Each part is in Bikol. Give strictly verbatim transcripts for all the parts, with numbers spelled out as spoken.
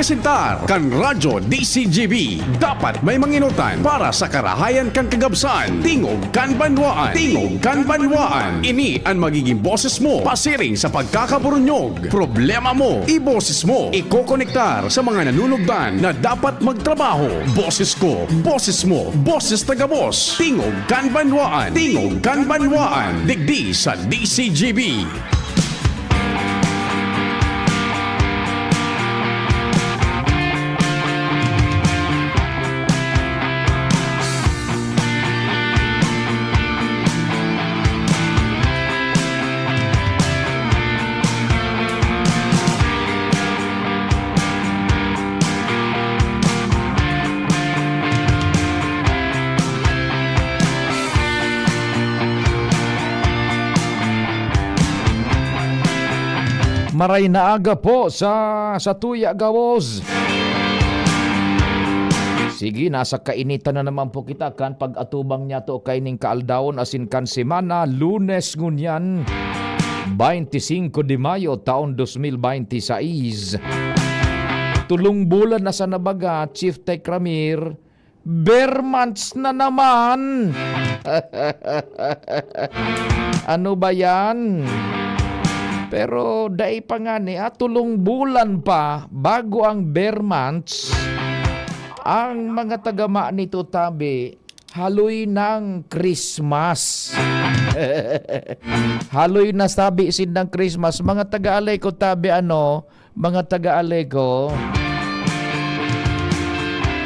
Presentar kan Radyo D C G B. Dapat may manginutan para sa karahayan kan kagabsan. Tingog kan banwaan. Tingog kan banwaan. Ini an magiging boses mo pasiring sa pagkakaburunyog. Problema mo, iboses mo. Ikokonektar sa mga nanunugdan na dapat magtrabaho. Boses ko, boses mo, boses taga-boss. Tingog kan banwaan. Tingog kan banwaan. Digdi sa D C G B. Maray na aga po sa, sa tuya gabos. Sige, nasa kainitan na naman po kita kan pag-atubang niyato kaining kaaldawon asin kan semana, Lunes ngunyan, twenty-five de Mayo, taon dos mil binte y seis. Tulong bulan na sana baga, Chief Tech Ramir, Ber months na naman. Ano ba yan? Pero dai pa ngani, ah, tulong bulan pa bago ang ber months. Ang mga tagama nito, tabi, haloy ng Christmas. Haloy na sabi sindang Christmas. Mga taga-alay ko, tabi, ano, mga taga-alay ko.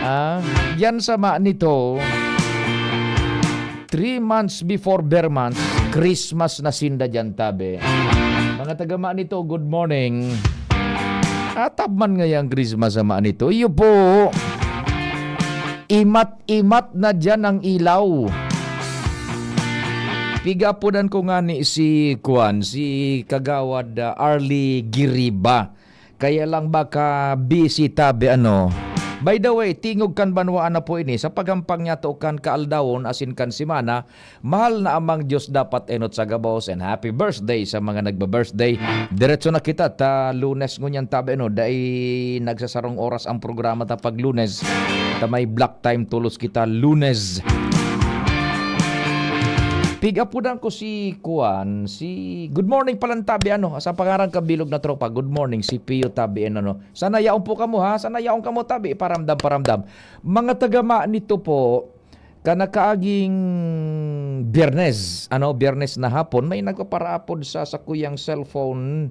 Ah, yan sama nito. Three months before ber months, Christmas na sinda dyan, tabi. Mga tagama nito, good morning. Atab man ngaya ang Christmas sama nito. Iyo po. Imat-imat na dyan ang ilaw. Pigapudan ko ngani si Kuan, si Kagawad, ah, Arlie Giriba. Kaya lang baka busy tabi, ano. By the way, tingog kan banwaan na po ini sa paghampang niyato kan kaaldawon asin kan semana. Mahal na Amang Diyos, dapat enot sa gabos, and happy birthday sa mga nagba-birthday. Diretso na kita ta Lunes ngunyan tabi, ano, dai nagsasarong oras ang programa ta pag Lunes. Ta may block time tolos kita Lunes. Pigapudan ko si Kuan, si, good morning palan tabi, ano, sa pangaran ka bilog na tropa, good morning, si Pio tabi, ano, no. Sana yaon po kamo, ha, sana yaon kamo tabi, paramdam, paramdam. Mga tagama nito po, kan nakaaging Biyernes, ano, Biyernes na hapon, may nagpaparaapod sa sakuyang cellphone.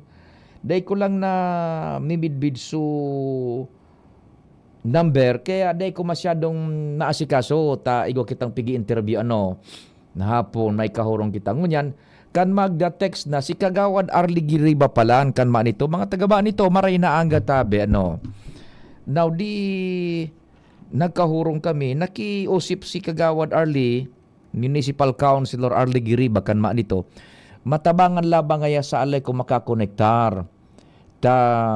Dai ko lang namimidbid su number, kaya dai ko masyadong naasikaso ta igwa kitang pigi-interview, ano, na hapon, may kahurong kita. Ngunyan, kan magda-text na si Kagawad Arlie Giriba palan, kan ma nito, mga taga ba nito, maray na angga tabi, ano. Now, di nagkahurong kami, nakiusip si Kagawad Arlie, Municipal Councilor Arlie Giriba, kan ma nito, matabangan labang ngaya sa alay ko makakonektar. Ta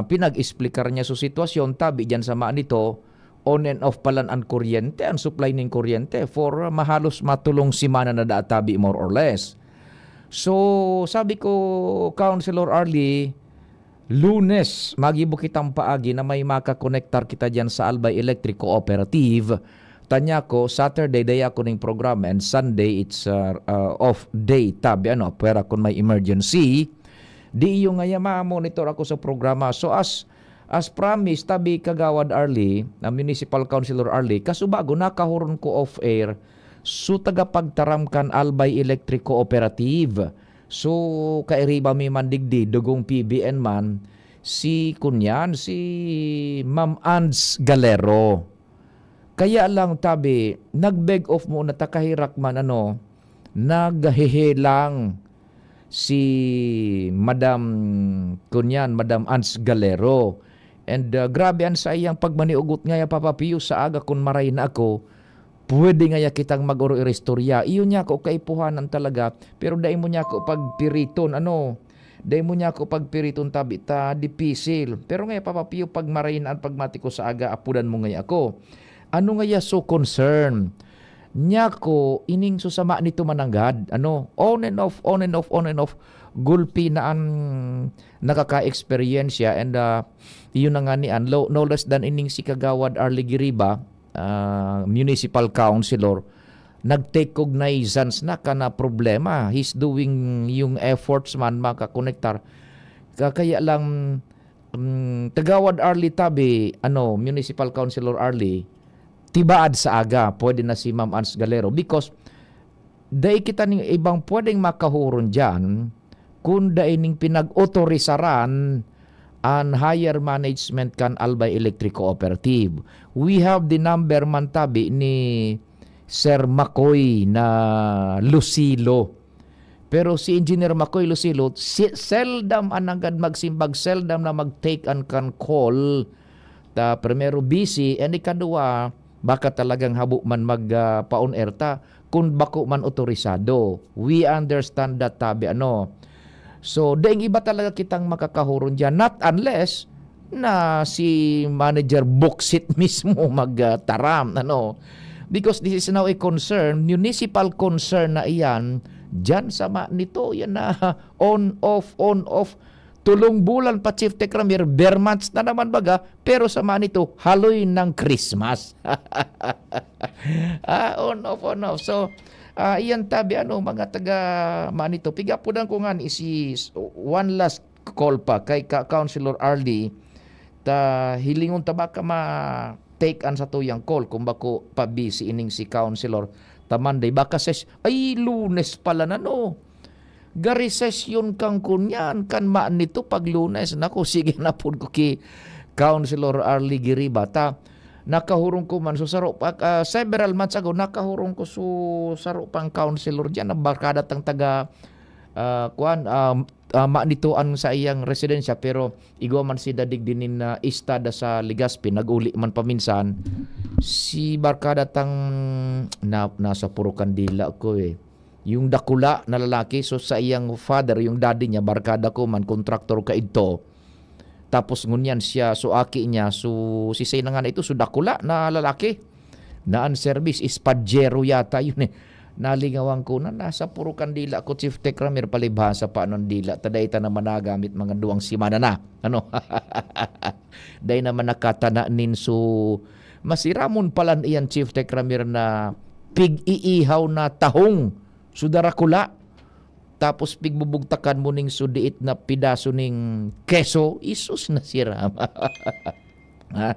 pinag-explicar niya so sitwasyon, tabi diyan sa ma nito, on and off palan an kuryente, an supply nin kuryente, for mahalos matulong semana na daa tabi, more or less. So, sabi ko, "Councilor Arlie, Lunes, magibo kitang paagi na may makakonektar kita diyan sa Albay Electric Cooperative." Tanya ko, "Saturday, dai ako ning programa, and Sunday, it's, uh, uh, off day, tabi, ano, pwera kun may emergency." Di iyo ngaya ma-monitor ako sa programa. So, as, as promised, tabi, Kagawad Arlie, na Municipal Councilor Arlie, kasubago, nakahurong ko off-air, so, tagapagtaram kan Albay Electric Cooperative. So, kairiba mi man digdi, dugong P B N man, si, kunyan, si Ma'am Ands Galero. Kaya lang, tabi, nag-beg off muna ta kaherak man, ano, naghehe lang si Madam, kunyan, Madam Ands Galero. And, uh, grabe an saiyang pagmaniugot ngaya, Papa Pio, sa aga kun maray na ako, pwede ngaya kitang mag-oro-iristorya. Iyo niya ako kaipuhanan talaga, pero dai mo niya ako pagpiriton, ano, dai mo niya ako pagpiriton, tabi ta, dipisil. Pero ngaya, Papa Pio, pag maray na an pagmati ko sa aga, apudan mo ngaya ako. Ano ngaya so concern? Nyako, ining susama nito mananggad, ano, on and off, on and off, on and off, gulpi na an nakaka-eksperyensya and, ah, yun na nga ni an lo no less than ining si Kagawad Arlie Giriba, ah, municipal councilor, nag-take cognizance na kan, ah, problema. He's doing yung efforts man makakonektar. Ka kaya lang, hmm, Kagawad Arlie tabi, ano, municipal councilor Arlie, tibaad sa aga, pwede na si Ma'am Ans Galero because dai kita nin ibang pwedeng makahuron diyan kun dai ning pinag-otorisaran an higher management kan Albay Electric Cooperative. We have the number man tabi ni Sir Makoy na Lucilo. Pero si Engineer Makoy Lucilo, si seldom an nanggad magsimbag, seldom na mag-take an kan call. Ta primero busy, and ikadwa, baka talagang habo man mag, ah, pa-on air ta kun bako man otorisado. We understand that, tabi ano. So, daing iba talaga kitang makakahuron diyan, not unless na si Manager Boksit mismo mag, ah, taram, ano. Because this is now a concern, municipal concern na iyan, diyan sa ma nito, yan na on, off, on, off. Tulong bulan pa, Chief Tech Ramir, ber months na naman baga, pero sa ma nito, haloy ng Christmas. Ah, on, off, on, off. So, ah, iyan tabi, ano, mga taga ma nito. Piga po lang ko nga ni si s- one last call pa kay ka Councilor Arlie, ta hilingon ta baka ma-take an satuyang call kung bako pa busy ining si Councilor ta Monday. Baka ses-, ay, Lunes pala na, no? Gari sesyon kan kunyan, kan ma nito pag Lunes. Naku, sige na pud ko ki Councilor Arlie Giriba. Ta, nakahurong ko man, so saro pa, ah, several months ago, nakahurong ko so saro pang councilor diyan, ang barkada tang taga, ah, kuan, ah, ah, ma nito an saiyang residensya, pero igwa man si dadig dinin na istada sa Legazpi, nag-uli man paminsan. Si barkada tang na, nasa puro kandila ko eh. Yung dakula na lalaki, so saiyang father, yung daddy niya, barkada ko man, kontraktor kaidto. Tapos ngunyan siya, so aki niya, so si Say na nga na ito, so dakula na lalaki. Na an service is Pajero yata yun eh. Nalingawan ko na nasa puro kandila ko, Chief Tech Ramir, palibhasa pa anong dila. Ta dai ta naman nagamit mga duwang semana na. Ano? Dai naman nakatana nin so masiramon palan iyan, Chief Tech Ramir, na pig-iihaw na tahong so darakula. Tapos pigbubugtakan mo ning so diit na pidaso ning keso, isus na siram. Ha?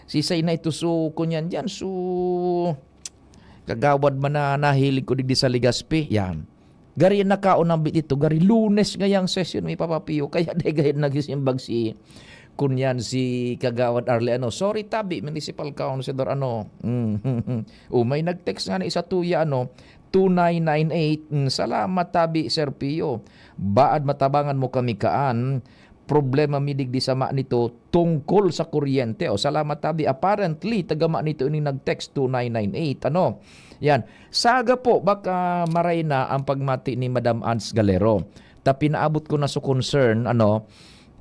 Sisay na ito so kunyan diyan, so kagawad man na nahilig ko digdi sa Legazpi, yan. Gari nakaon ang bit ito, gari Lunes ngayang sesyon may papapiyo, kaya dai gayod nagsimbag si kunyan si Kagawad Arle, ano, "Sorry tabi, municipal councilor, ano." Mm. O, may nag-text nga na isa tuya, ano, two nine nine eight, mm, "Salamat tabi, Sir Pio. Baad matabangan mo kami kaan. Problema mi digdi sama nito tungkol sa kuryente." O, salamat tabi. Apparently, tagama nito ining nag-text, two nine nine eight, ano. Yan. Saga po, baka maray na ang pagmati ni Madam Ans Galero. Ta pinaabot ko na so concern, ano,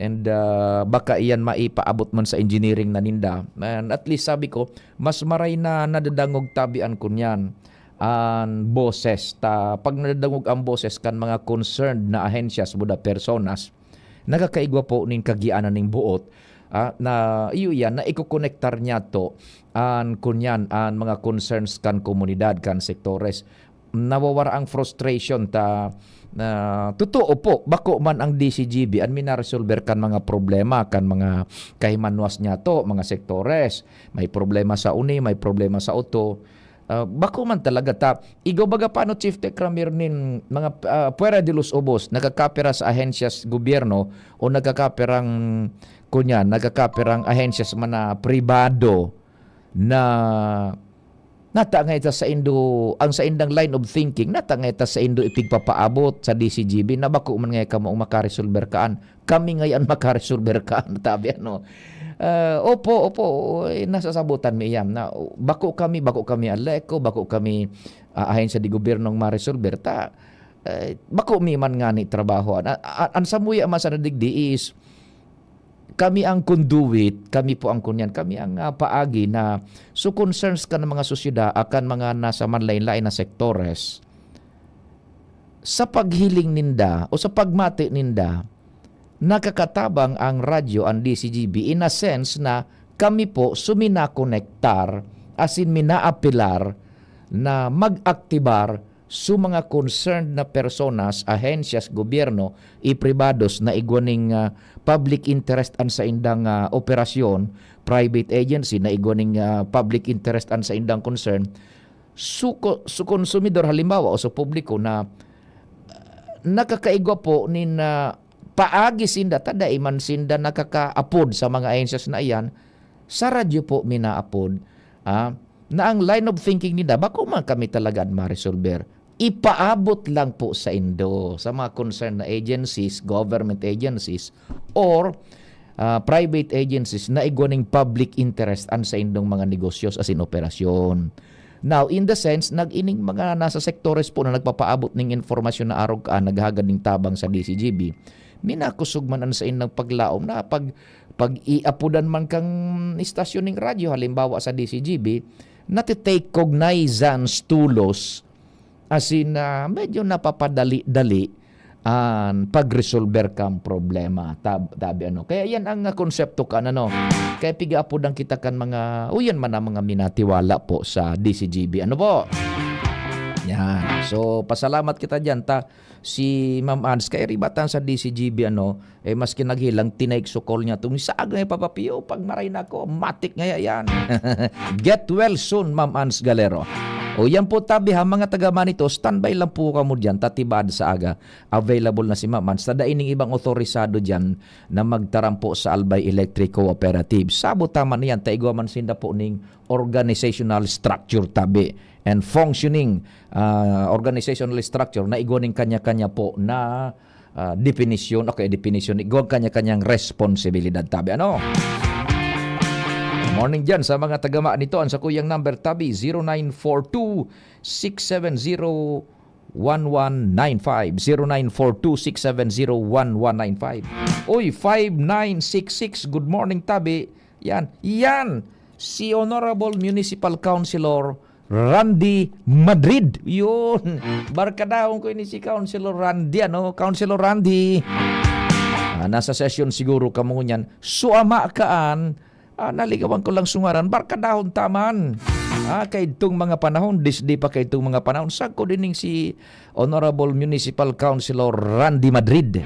and, ah, baka iyan maipaabot man sa engineering na ninda. And at least sabi ko, mas maray na nadadangog tabi an kunyan, an boses. Ta pag nadadangog ang boses kan mga concerned na ahensyas, buda personas, nakakaigwa po nin kagianan ning buot, ah, na iyo iyan, na ikokonektar niya to an kunyan, an mga concerns kan komunidad, kan sektores. Nawawara ang frustration ta, na totoo po, bako man ang D C G B an minaresolber kan mga problema, kan mga kahimanwas niya to, mga sektores. May problema sa uni, may problema sa oto. Ah, bako man talaga ta, igo baga paano, Chief Tech Ramir, nin mga, ah, puwera de los ubos, nagkakapera sa ahensyas gobyerno o nagkakaperang, kunya, nagkakaperang ahensyas man na pribado na nata nga ita saindo, ang saindang line of thinking, nata nga ita saindo ipigpapaabot sa D C G B na bako man nga kamo ang makaresolber kaan. Kami ngayon makaresolber kaan, tabi, ano. Ah, opo, opo, eh, nasasabutan mi iyan na bako kami, bako kami Aleco, bako kami, ah, ahensya de gobyerno ang maresolber ta, eh, bako mi man ngani trabaho. An, an, an samuya man sa nadigdi is, kami ang conduit, kami po ang kunyan, kami ang, ah, paagi na so concerns kan mga sosyedad, ah, kan mga nasa manlain-lain na sektores, sa paghiling ninda o sa pagmati ninda, nakakatabang ang radyo, ang D C G B, in a sense na kami po suminakonektar, asin minaapelar na mag-aktibar su mga concerned na personas, ahensyas, gobyerno, i pribados na igwa ning, ah, public interest an saindang, ah, operasyon, private agency na igwa ning, ah, public interest an saindang concern, su ko-, su konsumidor, halimbawa, o su publiko na, ah, nakakaigwa po nin, ah, paagi sinda, ta dai man sinda nakakaapod sa mga ahensyas na iyan, sa radyo po minaapod, ah, na ang line of thinking ninda, bako man kami talaga an maresolber. Ipaabot lang po saindo, sa mga concerned na agencies, government agencies, or, ah, private agencies na igwa ning public interest an saindong mga negosyo asin operasyon. Now, in the sense, nag-, ining mga nasa sektores po na nagpapaabot ning impormasyon na arog ka, naghagad ning tabang sa D C G B, minakosog man an saindang paglaom na pag, pag-iapodan man kang istasyon ning radyo, halimbawa sa D C G B, nati-take cognizance tolos, asin, ah, medyo napapadali-dali an pagresolber kan problema, tab-, tabi ano. Kaya yan ang, ah, konsepto kan ano. Kaya pig-aapodan kita kan mga, o yan man ang mga minatiwala po sa D C G B. Ano po? Yan. So, pasalamat kita diyan, ta si Ma'am Ans, kay ribatan sa D C G B, ano, eh, maski naghilang, tinaig su call niya. Tung sa aga nga, Papa Pio, pag maray na ako, matik ngaya yan. Get well soon, Ma'am Ans Galero. O yan po, tabi ha, mga taga Manito, standby lang po kamo diyan, ta tibaad sa aga, available na si Ma'am Ans. Ta dai ning ibang otorisado diyan na magtaram po sa Albay Electric Cooperative. Sabot ta man yan, ta igwa man sinda po ning organizational structure, tabi, and functioning, ah, organizational structure na igwa ning kanya-kanya po na, ah, definisyon, okay, definisyon, igwa kanya-kanyang responsibilidad, tabi. Ano? Morning diyan sa mga taga Manito. An sakuyang number, tabi, zero nine four two, six seven zero, one one nine five. Zero nine four two, six seven zero, one one nine five. Uy, five nine six six, good morning, tabi. Yan, yan, si Honorable Municipal Councilor Randy Madrid. Yun. Barkadahon ko ini si Councilor Randy, ano? Councilor Randy. Ah, nasa session siguro kamo ngunyan. Suama kaan, ah, nalingawan ko lang sungaran. Barkadahon ta man. Ah, kaidtong mga panahon, disdi pa kaidtong mga panahon, sagkod ining si Honorable Municipal Councilor Randy Madrid.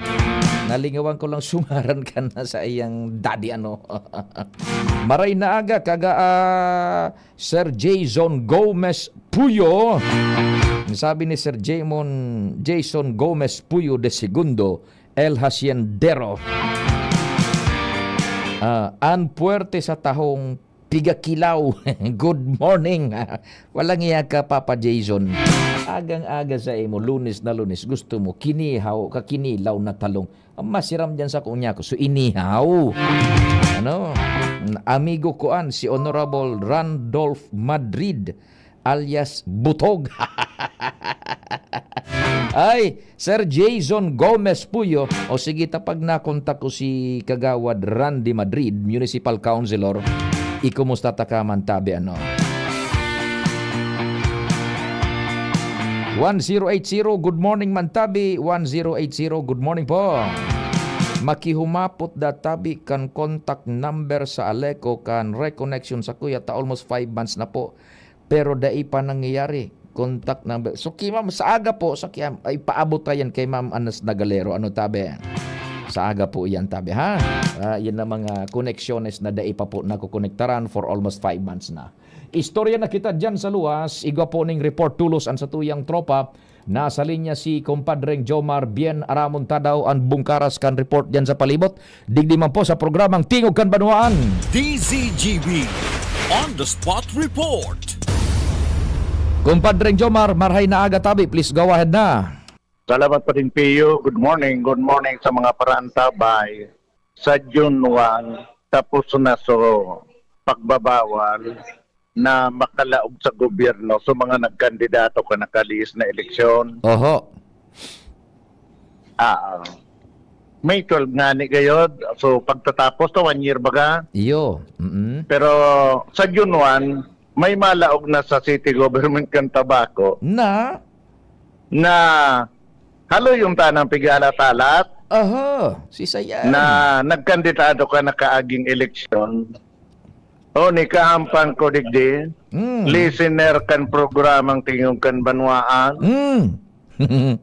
Nalingawan ko lang sungaran kan na sa iyang daddy, ano. Maray na aga, kaga, ah, Sir Jason Gomez Puyo. Sabi ni Sir Jamon, Jason Gomez Puyo de Segundo, El Haciendero. Ah, an puwerte sa tahong pigakilaw. Good morning. Walang iya ka, Papa Jason. Agang-aga sa imo, Lunes na Lunes, gusto mo kinihaw, kakinilaw na talong. Ang masiram diyan sa kunya ko, so inihaw. Ano? Amigo ko an, si Honorable Randolph Madrid, alias Butog. Ay, Sir Jason Gomez Puyo, o sige, ta pag nakontak ko si Kagawad Randy Madrid, Municipal Councilor, ikumusta ta ka man, tabi, ano? One zero eight zero, good morning man, tabi. One zero eight zero, good morning po. Makihumapot da, tabi, kan contact number sa Aleco, kan reconnection sa kuya ta almost five months na po. Pero dai pa nangyayari. Contact number. So, ki-, ma'am, sa aga po, sa kiyam-, ay, paabot ta yan kay Ma'am Anas Nagalero. Ano, tabi? Sa aga po yan, tabi, ha? Ah, yan ang mga koneksyonnes na dai pa po nakokonektaran for almost five months na. Istorya na kita dyan sa luwas. Igwa po ning report tulos an satuyang tropa. Nasa linya si Compadreng Jomar Bien Aramon Tadaw, an bungkaras kan report dyan sa palibot. Digdi man po sa programang Tingog kan Banwaan. D Z G B On the Spot Report. Compadreng Jomar, marhay na aga, tabi. Please go ahead na. Salamat pa din, Pio. Good morning. Good morning sa mga parantabay. Sa June one, tapos na so pagbabawal na makalaog sa gobyerno sa mga nagkandidato ka nakalihis na eleksyon. Oho. Ah, May twelve nga ni gayod. So, pagtatapos to, one year baga. Iyo. Mm-mm. Pero sa June one, may malaog na sa city government kan Tabaco Na? na haloy yung tanang pighalat-halat Aha, si Sayan. na nagkandidado ka na kaaging eleksyon. O, ni kahampang ko digdi, Mm. listener kan programang Tingog kan Banwaan. Mm.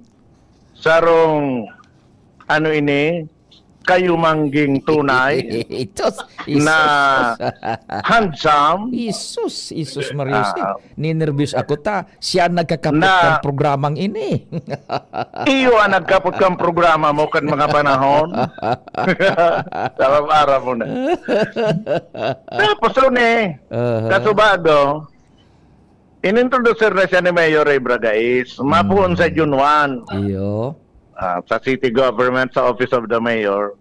Sarong, ano ini, kayumangging tunay Itos, na isos. handsome. Isus, isus, Mario, si Ah. ninerbyos ako ta. Siya ang nagkakapot Na kan programang ini. Iyo ang nagkapot kan programa mo kan mga panahon. Aram-aram mo na. Tapos, yun eh, Aha. kasubago, inintroducer na siya ni Mayor Ray Bragais. Mapuon sa Mm. June one. Iyo. Ah, sa city government, sa Office of the Mayor.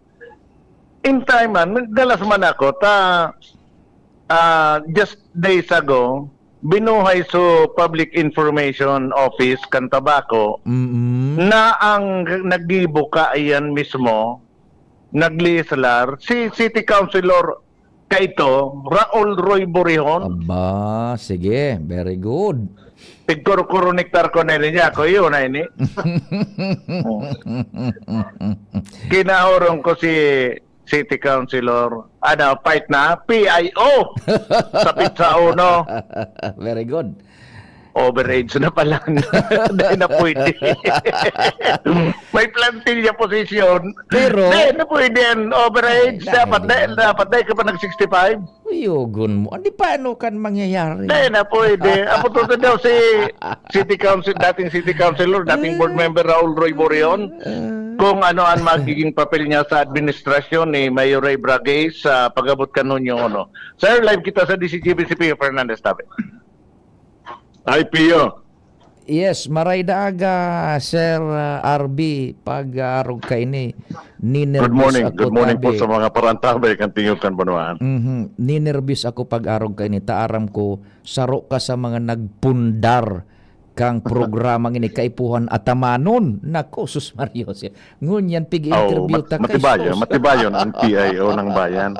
In time man, nagdalas man ako, ta, ah, just days ago, binuhay so Public Information Office kan Tabaco Mm-mm. na ang naggibo kaiyan mismo, naglegislar, si City Councilor kaito, Raul Roy Borihon. Aba, sige. Very good. Pigkuro-kuro nektar ko na rin niya. Ako, yun na ini. Kinahurong ko si City Councilor, ano, fight na, P I O sa Pizza Uno. Very good. Overage na pala. Dahil na pwede. May plantilla position. Pero Dahil na pwede yan. Overage. Ay, Dapat dahil dahil, na. dapat dahil ka pa nag sixty-five. Uyogon mo. Hindi, paano kan mangyayari? Dahil na pwede. Apo to daw si City Council, dating City Councilor, dating board member Raul Roy Borion. Ah. Kung ano ang magiging papel niya sa administrasyon ni Mayor Ray Bragais sa pag-abot kan Hunyo uno. Sir, live kita sa D C G B C P, Fernandez Tabe. Ay, Pio. Yes, maray na aga, Sir, ah, R B, pag-aarog kaini. Good Ninerbyos morning. ako, Good morning po tabi. sa mga parantabay kan Tingog kan Banwaan. Mhm. Ninerbyos ako pag-arog kaini. Ta aram ko, saro ka sa mga nagpundar kang programang ini, kaipuhan atamanon. Nako, sus Mario, si-, ngunyan, Aw, pig-interview mat-, ta kay matibayon, sus. matibayon ang P I O ng bayan.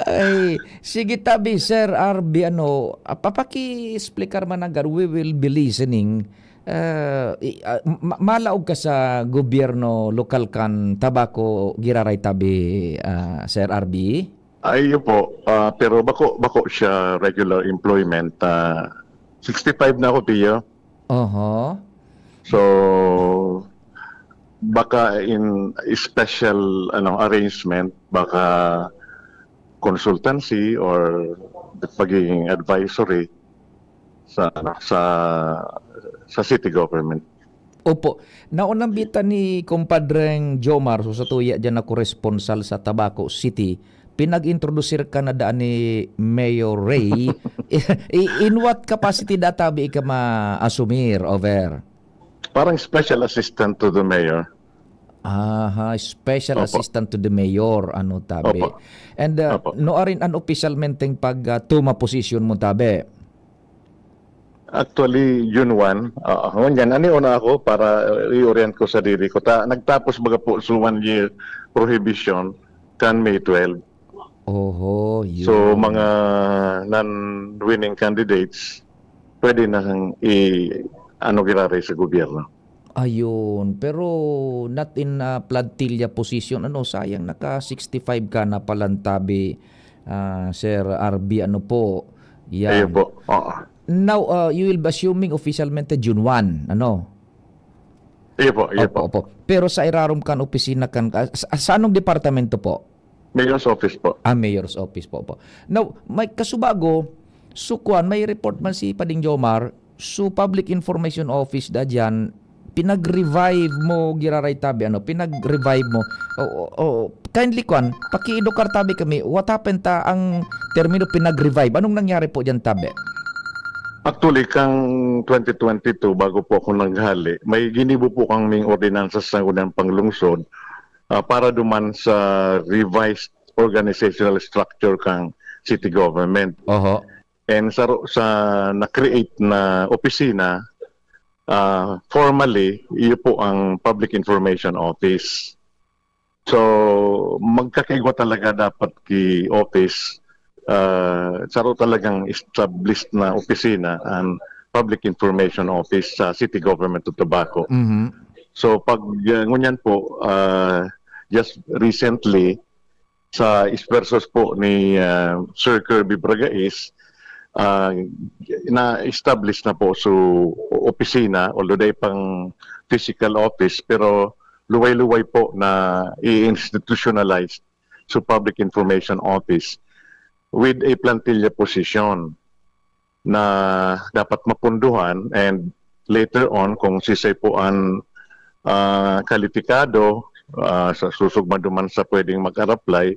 Ay, sige tabi, Sir R B, ano, ah, papaki-explicar man nanggad, we will be listening. Ah, i-, ah, ma-, malaog ka sa gobyerno lokal kan Tabaco giraray tabi, ah, Sir R B? Ay, iyo po. Ah, pero bako, bako siya regular employment. Ah, sixty-five na ako, Pio. Oho. So, baka in special, ano, arrangement, baka consultancy or pagiging advisory sa, ano, sa, sa city government. Opo. Naunambitan ni Compadreng Jomar, so sa tuya diyan na koresponsal sa Tabaco City, pinag-introdusir ka na daan ni Mayor Ray. I-, in what capacity da tabi ika ma-asumir, over? Parang special assistant to the mayor. Aha, special Opo. assistant to the mayor, ano, tabi. Opo. And, uh, Opo. no arin an opisyalmenteng pag, uh, tuma posisyon mo, tabi? Actually, June one, ah, ngunyan, ani una ako para, uh, i-orient ko sadiri ko. Ta-, nagtapos baga po sa one year prohibition kan May twelve. Oho, So, yun. mga non-winning candidates, pwede na i-, ano, giraray sa gobyerno. Ayun, pero not in a plantilla position. Ano, sayang, naka sixty-five ka na palantabi, ah, Sir R B, ano po. Yan. Ayun po. Oo. Now, uh, you will be assuming officialmente June one, ano? Iyo po, iyo Opo, po. opo. Pero sa irarom kan opisina kan, ah, sa, sa anong departamento po? Mayor's office po. Ah, Mayor's office po, po. Now, may kasubago, so kwan, may report man si Pading Jomar, so Public Information Office da diyan, pinag-revive mo giraray tabi, ano, pinag-revive mo. O, o, o, kindly kwan, paki-edukar tabi kami, what happened ta ang termino pinag-revive? Anong nangyari po diyan, tabi? Actually, kang twenty twenty-two, bago po ako naghali, may ginibo po kaming ordinansa sa Sangguniang Panglungsod, ah, para duman sa revised organizational structure kang city government. Oho. And sa, sa na-create na opisina, Ah, formally, iyo po ang Public Information Office. So, magkakaigwa talaga dapat ki office, ah, saro talagang established na opisina ang Public Information Office sa City Government of Tabaco. Mhm. So, pag, ah, ngunyan po, ah, just recently, sa esfuerzos po ni, ah, Sir Kirby Bragais, ah, na-establish na po su opisina, although dai pang physical office, pero luway-luway po na i-institutionalize su Public Information Office with a plantilla position na dapat mapunduhan, and later on, kung sisay po an, ah, kalitikado, ah, sa susugma duman sa pwedeng mag-apply,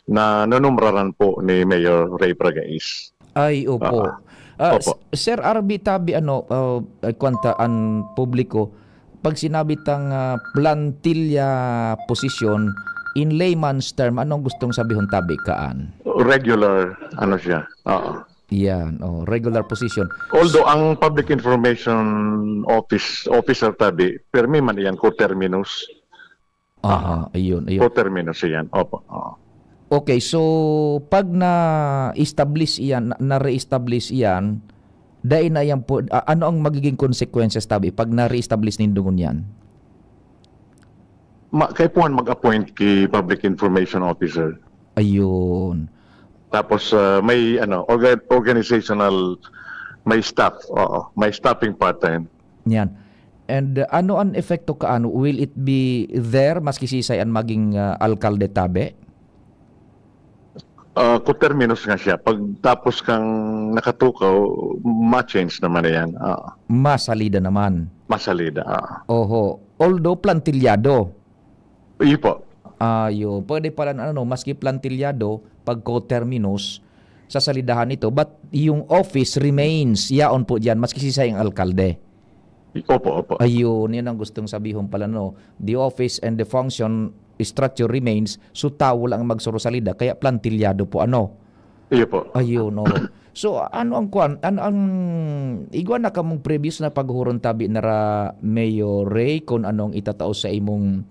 na nonumraran po ni Mayor Ray Bragais. Ay, opo. Ah, Ah, opo. S-, Sir R B, tabi, ano, ah, ay, kwanta an publiko, pag sinabi tang, ah, plantilla position, in layman's term, anong gustong sabihon tabi kaan? Regular, ano siya, oo. Yan, oh, regular position. Although ang Public Information Office, officer tabi, permi man iyan, coterminous. Aha, Ah, ayun, ayun. Coterminous iyan, opo, oo. Okay, so pag na-establish iyan, na, na-re-establish iyan, dai na iyan po, a-, ano ang magiging consequences tabi pag na-re-establish nindo ngunyan? Ma-, kaipuhan mag-appoint ki Public Information Officer. Ayun. Tapos, ah, may, ano, orga-, organizational, may staff, oo, may staffing pattern. Yan. And, uh, ano an epekto kaano? Will it be there maski sisay an maging, ah, alkalde tabi? Ah, coterminous nga siya. Pagtapos kang nakatukaw, ma-change naman na yan. Ah. Masalida naman. Masalida, ah. Oho. Although plantilyado. Iyo po. Ah, yun. Pwede pala na ano, maski plantilyado, pag coterminous, sa salidahan ito, but yung office remains, yaon po diyan, maski sisay ang alkalde. Opo, opo. Ayun, yun ang gustong sabihon pala, no? The office and the function structure remains, so tawo lang ang magsuro salida, kaya plantilyado po, ano? Iyo po. Ayun, oo. So, ano ang kwan, ano ang, igwa na kamong previous na paghuron tabi nara Mayor Ray, kung anong itatao sa imong,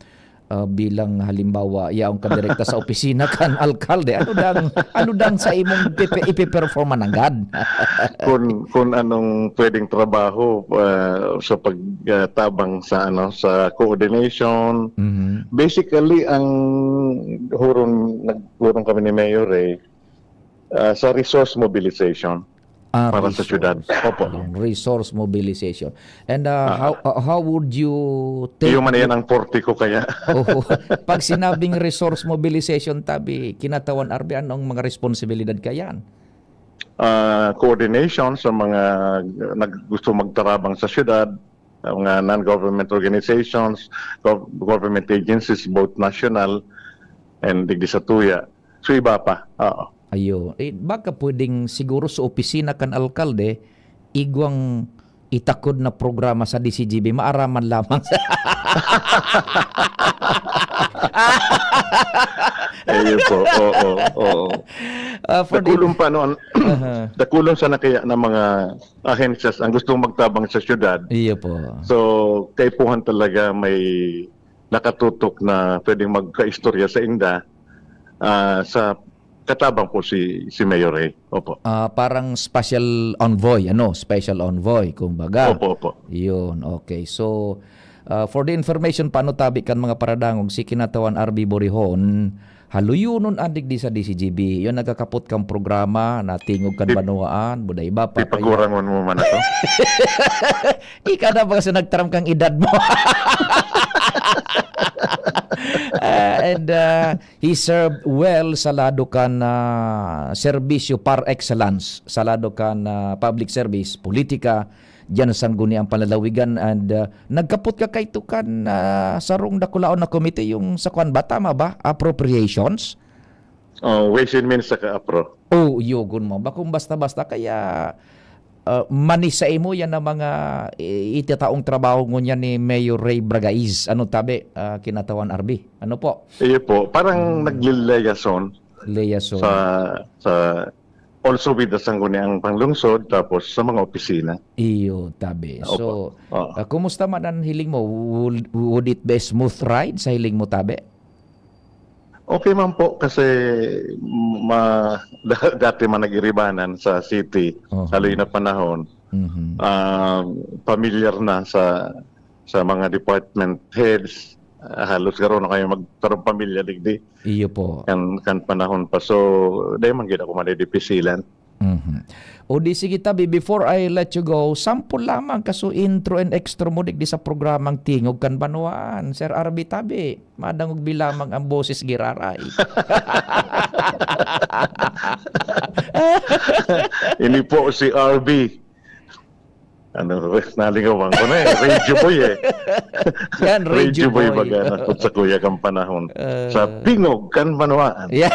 ah, bilang halimbawa, yaon ka direkta sa opisina kan alkalde. Ano dang, ano dang sa imong ipe-, ipe-perform mananggad? Kung, kung anong pwedeng trabaho, ah, sa pag, ah, tabang sa, ano, sa coordination. Mhm. Basically, ang huron, naghuron kami ni Mayor Ray, ah, sa resource mobilization Ah, para sa resource. Syudad. Opo. Ayun, resource mobilization. And, ah, Ah. how, ah, how would you take Iyo man with yan ang forte ko kaya. Oo. Pag sinabing resource mobilization, tabi, kinatawan, R B, anong mga responsibilidad kayan? Ah, coordination sa mga nag-, gusto magtarabang sa syudad, ang mga non-government organizations, gov-, government agencies, both national and digdi sa tuya. So, iba pa. Oo. Ayo. Eh, baka pwedeng siguro sa opisina kan alkalde, igwang itakod na programa sa D C G B, maaraman lamang sa Ayun po. Oo, oo. Ah, for the Dakulon pa noon, Aha. dakulon sana kaya ng mga ahensyas ang gustong magtabang sa syudad. Iyo po. So, kaipuhan talaga may nakatutok na pwedeng magkaistorya sa inda, ah, sa katabang po si, si Mayor Ray. Opo. Ah, parang special envoy, ano, special envoy, kumbaga. Opo, opo. Yun, okay. So, ah, for the information, paano tabi kan mga paradangog, si Kinatawan R B Borihon, haluyonon an digdi sa D C G B. Yun, nagkakapot kang programa, natingog kan Di-, banwaan, buday iba pa. Di pagurangon mo man ako. Ika na ba kasi nagtaram kang edad mo? Ah, and, ah, he served well sa lado kan, ah, serbisyo par excellence, sa lado kan, ah, public service, politika, diyan sa Sangguniang Panlalawigan, and, ah, nagkapot ka kay tukan, ah, sarong dakulaon na komite, yung sa kwan ba? Tama ba? Appropriations? Oh, Ways and Means saka APRO. Oh, yugon mo. Bakong basta-basta. Kaya, ah, mani sa imo yan ang mga i-, itataong trabaho ngunyan ni Mayor Ray Bragais. Ano tabi, ah, Kinatawan R B? Ano po? Iyo po, parang Hmm. nagliliaison Liaison. sa, sa also with the Sangguniang Panglungsod, tapos sa mga opisina. Iyo, tabi. Opo. So, Oo. ah, kumusta man ang hiling mo? Would, would it be a smooth ride sa hiling mo, tabi? Okay man po kasi ma-, da-, dati man nag-iribanan sa city, Oho. haloy na panahon. Mhm. Ah, pamilyar na sa, sa mga department heads. Ah, halos garo na kayo magkaroon pamilya digdi. Iyo po. Kan, kan panahon pa. So, di man gid ako madidipisilan. Mhm. O di sige, tabi, before I let you go, sample lamang kaso intro and extra mo digdi sa programang Tingog kan Banwaan. Sir R B, tabi, madangog mi lamang ang boses giraray. Ini po si R B. Ano, nalingawan ko na eh. Radio boy eh. Yan, Radio radio boy boy. baga na sa kuya kang panahon. Ah. Sa Tingog kan Banwaan. Yeah.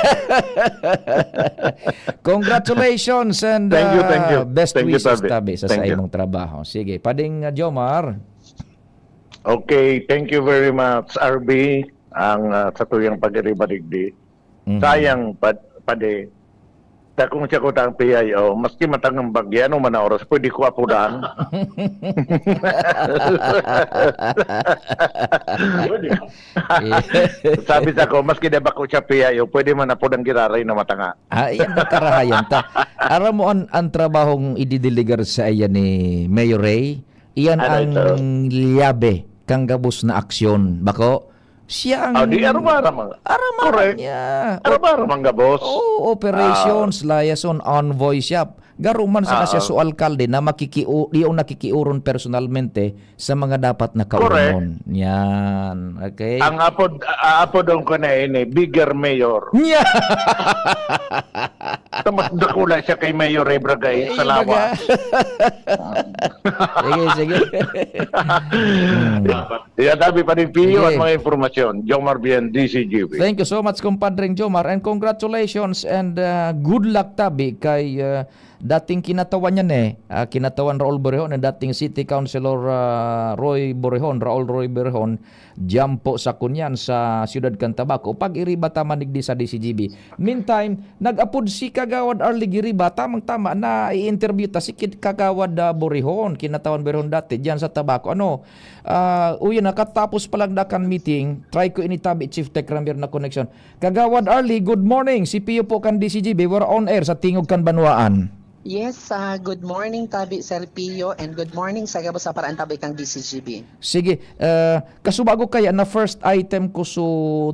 Congratulations and, Thank you, thank you. ah, best Thank you, wishes, Tabi. tabi, sa, sa Thank you. imong trabaho. Sige, Pading, ah, Jomar. Okay, thank you very much, R B. Ang, ah, sa tuyang pag-iriba digdi. Mhm. Sayang, pad-, padi. Sa kung siya ko tang P I O, maski matangang bagya, ano man na oras, pwede ko apudan. Sabi sa ko, maski na bako siya P I O, pwede man apudan giraray na matanga. Ah, yan ang karahayan ta. Aram mo an, ang trabahong ididelegar sa iya ni Mayor Ray, iyan Ano ang ito? liyabe kang gabos na aksyon. Bako, siya ang Ah, di, arumara man. Arumara Correct. niya. Arumara man gabos. Oo, operations, Ah. liaison, envoy siya. Garo man sana siya Ah. su alkalde na makikiu-, yung nakikiuron personalmente sa mga dapat na Correct. kauron. Yan. Okay? Ang apod, a-, apodon ko na ini, bigger mayor. Nya! Sa mas dakula siya kay Mayor Ray Bragay Eh, sa lawas. baga. Sige, sige. Hmm. Yeah, sabi pa ni Pio Sige. ang mga impormasyon. Jomar Bien, D C G B. Thank you so much, Compadreng Jomar, and congratulations and, uh, good luck, tabi, kay, uh, dating kinatawan niya ni, ah, kinatawan Raul Borjon, and dating City Councilor, ah, Roy Borjon, Raul Roy Borjon, diyan po sa Cunian, sa siyudad kan Tabaco. Pag-iriba ta man digdi sa D C G B. Meantime, nag-apod si Kagawad Arlie Giriba, tamang-tama, na i-interview ta si Kid-, Kagawad, ah, Borjon, kinatawan Borjon dati, diyan sa Tabaco. Ano, ah, uy, nakatapos pa lang na kan meeting, try ko ini tabi, Chief Tech Ramir na connection. Kagawad Arlie, good morning. Si Pio po kan D C G B, we're on air sa Tingog kan Banwaan. Yes, ah, good morning, tabi, Sir Pio, and good morning sa gabos sa paraan tabi kang D C G B. Sige, eh, kasubago kaya na first item ko su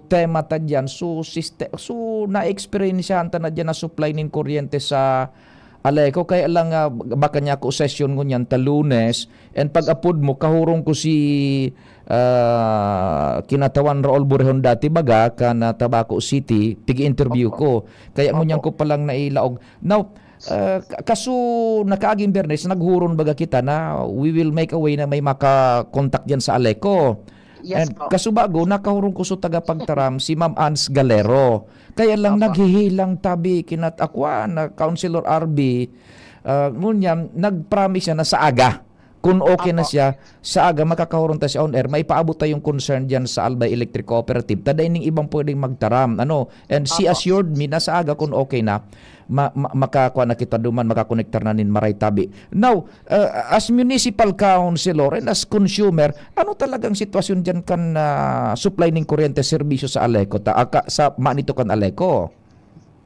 tema ta diyan, su siste-, su na-eksperyensyahan ta na diyan na supply nin kuryente sa Aleco, kaya lang, ah, baka niya ako session ngunyan ta Lunes, and pag-apod mo, kahurong ko si, ah, kinatawan Raul Borjon dati baga, kan, ah, Tabaco City, pig-interview Opo. ko. Kaya ngunyan Opo. ko palang nailaog. Now, ah, ka-, kaso nakaaging Biyernes, naghuron baga kita na we will make a way na may maka-contact diyan sa Aleco. Yes And po. kasubago, nakahurong ko sa tagapagtaram, si Ma'am Ans Galero. Kaya lang Opo. naghihilang tabi, kinat-, akwa na Councilor R B, ah, ngunyan, nag-promise siya na sa aga. Kung okay na Opo. siya, sa aga makakahurong ta siya on air, maipaabot ta yung concern diyan sa Albay Electric Cooperative. Ta dai ning ibang pwedeng magtaram, ano, and she Opo. assured me na sa aga, kung okay na, ma-, ma-, makakuha na kita duman, makakonektar na nin maray tabi. Now, uh, as municipal councilor and as consumer, ano talagang sitwasyon diyan kan, ah, supply ning kuryente serbisyo sa Aleco, ta, aka-, sa manito kan Aleco?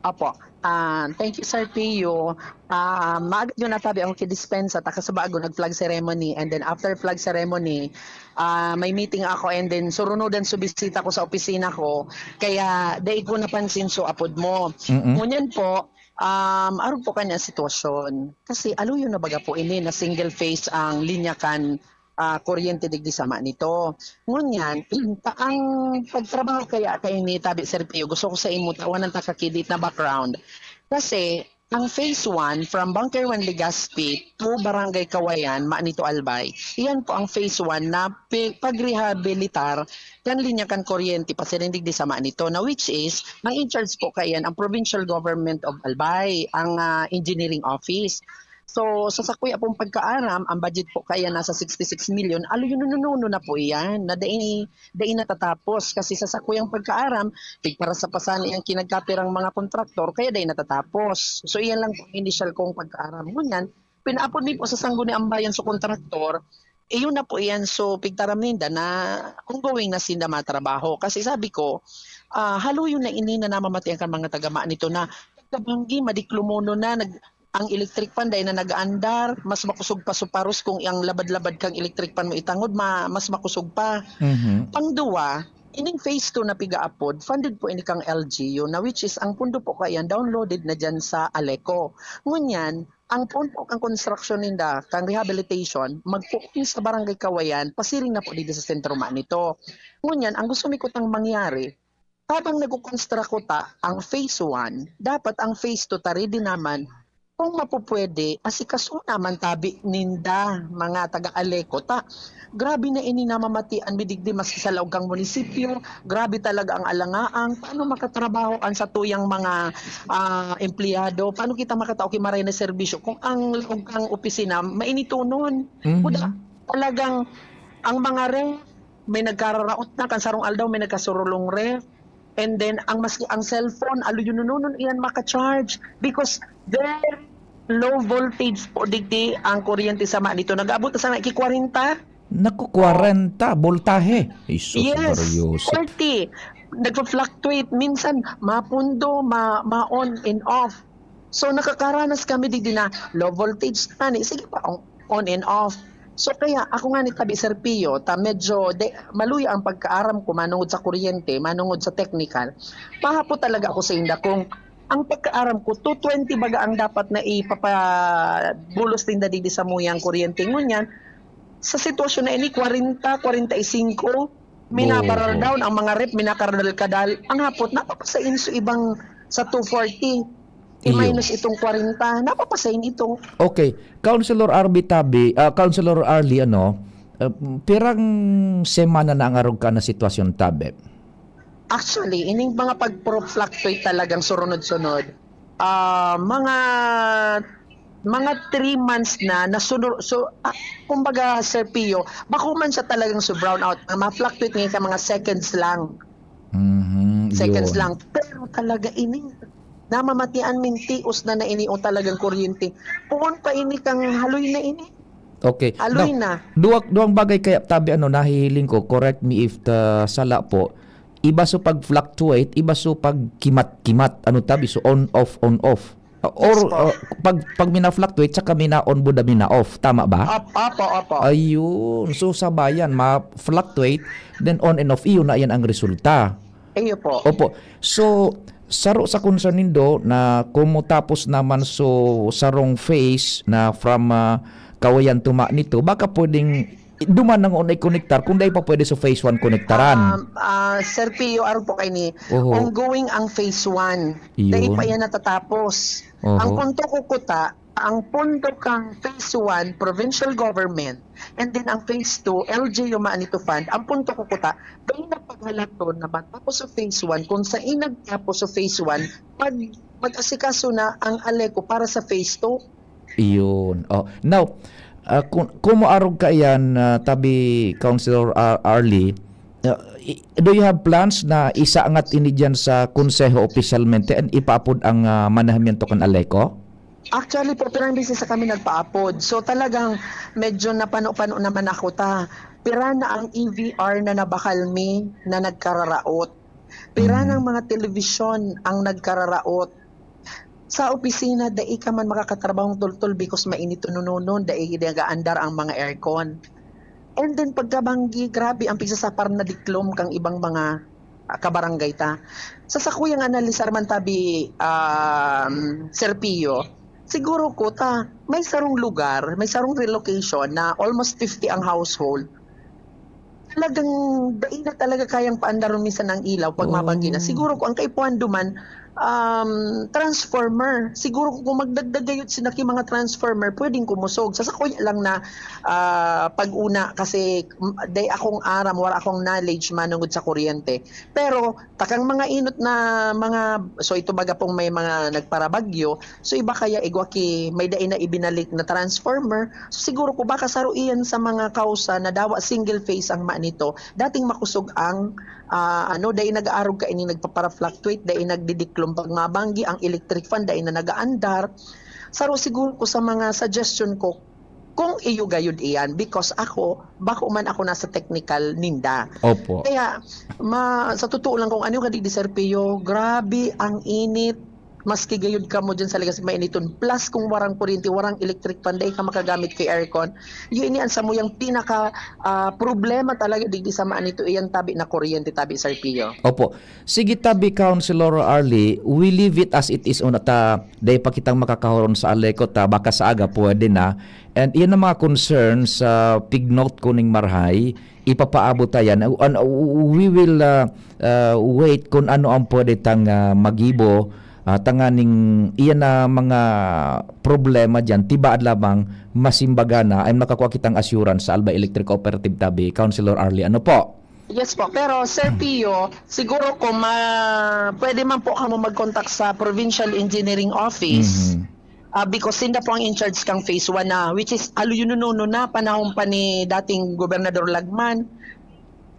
Opo. Ah, thank you, Sir Pio. Ah, maaga yun natabi ako kidispensa, ta kasubago nag-flag ceremony, and then after flag ceremony, ah, may meeting ako, and then surunudan su bisita ko sa opisina ko, kaya dai ko napansin su apod mo. Mm-mm. Ngunyan po, um, arog po kanya ang sitwasyon. Kasi aluyon na baga po ini na single phase ang linya kan, ah, kuryente digdi sa manito. Ngunyan, ta-, ang pagtrabaho kaya kaini, tabi, Sir Pio, gusto ko sa imo, tawanan ta ka kidit na background. Kasi, ang phase one, from Bunker one Legazpi to Barangay Kawayan, Manito Albay, iyan po ang phase one na pi-, pagrehabilitar kan linya kan kuryente pasiring digdi sa Manito, na which is, ang in charge po kaiyan ang Provincial Government of Albay, ang, ah, engineering office. So, sa sakuya pong pagkaaram, ang budget po kaya nasa sixty-six million, aluyononono na po iyan, na dai, dai natatapos. Kasi sa sakuyang pagkaaram, pigparasapasan na yung kinagkapirang mga kontraktor, kaya dai natatapos. So, iyan lang po ang initial kong pagkaaram. Ngunyan, pinaapod mi po sa Sangguniang Bayan sa kontraktor, iyon na po iyan. So, pigtaram ninda na ongoing na sinda matrabaho. Kasi sabi ko, ah, haluyon na ini na namamatian kan mga tagama nito na pagkabanggi, madiklumono na, nag, ang electric fan dai na nag-aandar, mas makusog pa suparos kung ang labad-labad kang electric fan mo itangod, ma-, mas makusog pa. Mhm. Pangduwa, ining phase two na pigaapod, funded po ini kang L G U na, which is ang pundo po kayan downloaded na dyan sa Aleco. Ngunyan, ang pundo kang construction ninda, kang rehabilitation, magpuon sa Barangay Kawayan, pasiring na po dito sa sentro ma nito. Ngunyan, ang gusto mi kutang mangyari, habang nagkukonstruct ta ang phase one, dapat ang phase two ta ready naman. Kung mapupwede, asikaso naman tabi ninda, mga taga-Aleco ta. Grabe na ini namamatian mi digdi maski sa laog kang munisipyo. Grabe talaga ang alangaang. Paano makatrabaho ang satuyang mga, ah, empleyado? Paano kita makatao ki maray na serbisyo kung ang laog kang opisina mainitonon? Mhm. Kuda, talagang ang mga ref, may nagkararaot na, kan sarong aldaw may nagkasurulong ref. And then, ang mas, ang cellphone, aluyonononon iyan maka-charge because very low voltage po digdi ang kuryente sa ma nito. Nag-abot na sana ki kwarenta. Naku, kwarenta, voltahe. Jesus, Yes, Mario. forty. Nagpa-fluctuate. Minsan, mapundo, ma, ma-on and off. So, nakakaranas kami digdi na low voltage na ni. Sige pa, on, on and off. So, kaya ako nga ni tabi, Sir Pio, ta medyo de, maluya ang pagkaaram ko manungod sa kuryente, manungod sa technical. Mahapo talaga ako sa inda kung ang pagkaaram ko, two twenty baga ang dapat na ipapabulos ninda digdi sa muyang kuryente. Ngunyan, sa sitwasyon na ini, kwarenta, kwarenta y singko, minabaral Oo. Down, ang mga ref, minakadal-kadal. Ang hapot, napapasain sa ibang sa two forty. Iyo. I-minus itong kwarenta, napapasain ito. Okay. Councilor R B Tabi, ah, Councilor Arlie, ano, ah, pirang semana na ang arog ka na sitwasyon, Tabi? Actually, ining mga pag-fluctuate talagang surunod-sunod, ah, mga, mga three months na, na sunod, so, ah, kumbaga, Sir Pio, bako man siya talagang so brownout, na ma-fluctuate ngayon sa mga seconds lang. Mhm, Seconds yun. lang. Pero talaga ini, namamatian ming tios na na ini o talagang kuryente. Puon pa ini kang haloy na ini. Okay. Haloy Now, na. Duwang, duwang bagay kaya, Tabi, ano, nahihiling ko, correct me if ta, sala po, iba so pag-fluctuate, iba so pag-kimat-kimat, ano, Tabi, so on, off, on, off. Uh, or Yes po. uh, pag, pag mina-fluctuate, saka mina-on, buda mina-off. Tama ba? Op, opo, opo. Ayun. So, sabayan, ma-fluctuate, then on and off, iyon na yan ang resulta. Iyo po. Opo. So, saro sa concern nindo na kung matapos naman so sarong phase na from ah, Kawayan to ma nito, baka pwedeng duman na ngon i-connectar kung dai pa pwede sa phase one konektaran. Um, ah, Sir Pio, aron po kayo ni, Oho. Ongoing ang phase one. Yun. Dai pa yan natatapos. Oho. Ang punto ko kuta, ang punto kang phase one, provincial government, and then ang phase two, L G U Manito Fund, ang punto ko kuta, dai na paghalaton na matapos sa phase one, kung sa inagtapos sa phase one, mag, mag-asikaso na ang Aleco para sa phase two. Iyon. Oh. Now, ah, kung, kung moarog ka iyan, ah, tabi Councilor Ar- Arlie, ah, i- do you have plans na isaangat ini diyan sa Konseho opisyalmente and ipaapod ang ah, manahamiento kan Aleco? Actually po, pirang beses sa kami nagpaapod. So talagang medyo napano-pano naman ako ta. Pira na ang E V R na nabakal mi na nagkararaot. Pira Mm. ng mga telebisyon ang nagkararaot. Sa opisina, dai ka man makakatrabahong tultol because mainit nununon, dai nagaandar ang mga aircon. And then pagkabanggi, grabe ang pigsasapar na diklom kang ibang mga ah, kabarangay ta. Sa sakuyang analisar man tabi, um, Sir Pio, siguro ko ta, may sarong lugar, may sarong relocation na almost fifty ang household. Talagang dai na talaga kayang paandaron minsan ang ilaw pag Oh. mabanggi na. Siguro ko ang kaipuhan duman, um, transformer. Siguro kung magdagdag gayud sinda ki mga transformer, pwedeng kumusog. Sa sakuya lang na, ah, pag-una kasi, mm, dai akong aram, wala akong knowledge manungod sa kuryente. Pero takang mga inot na mga, so ito baga pong may mga nagparabagyo, so iba kaya igwa ki may dai na ibinalik na transformer. So siguro ko baka saro iyan sa mga kausa na dawa single phase ang ma nito. Dating makusog ang, ah, ano, dai nag-aarog kaini nagpapara-fluctuate, dai nagdidiklom pag mabanggi, ang electric fan dai na nagaandar. Saro siguro ko sa mga suggestion ko, kung iyo gayud iyan, because ako, bako man ako nasa technical ninda. Opo. Kaya, ma-, sa totoo lang, kung ano yung kadi di Sir Pio, grabe ang init. Maski gayud kamo dyan sa Legazpi, mainiton. Plus, kung warang kuryente, warang electric fan, dai ka makagamit kay aircon. Yun ini ang samuyang pinaka, ah, problema talaga digdi sa maan nito, iyan tabi na kuryente, tabi, Sir Pio. Opo. Sige tabi, Councilor Arlie, we leave it as it is on ta, dai pa kitang makakahoron sa Aleco ta, baka sa aga pwede na. And iyan ang mga concerns sa pignote ko ning marahay, ipapaabot ta yan. And, uh, we will, uh, uh, wait kung ano ang pwede tang, uh, magibo, uh, tanganing iyan na mga problema dyan, tibaad lamang masimbagan na and makakuha kitang assurance sa Alba Electric Cooperative tabi, Councilor Arlie. Ano po? Yes po, pero Sir Pio, siguro kung ma-, pwede man po kamo mag-contact sa Provincial Engineering Office, Mhm. ah, because sinda po ang in charge kang phase one na, which is aluyononono na, panahon pa ni dating Gobernador Lagman.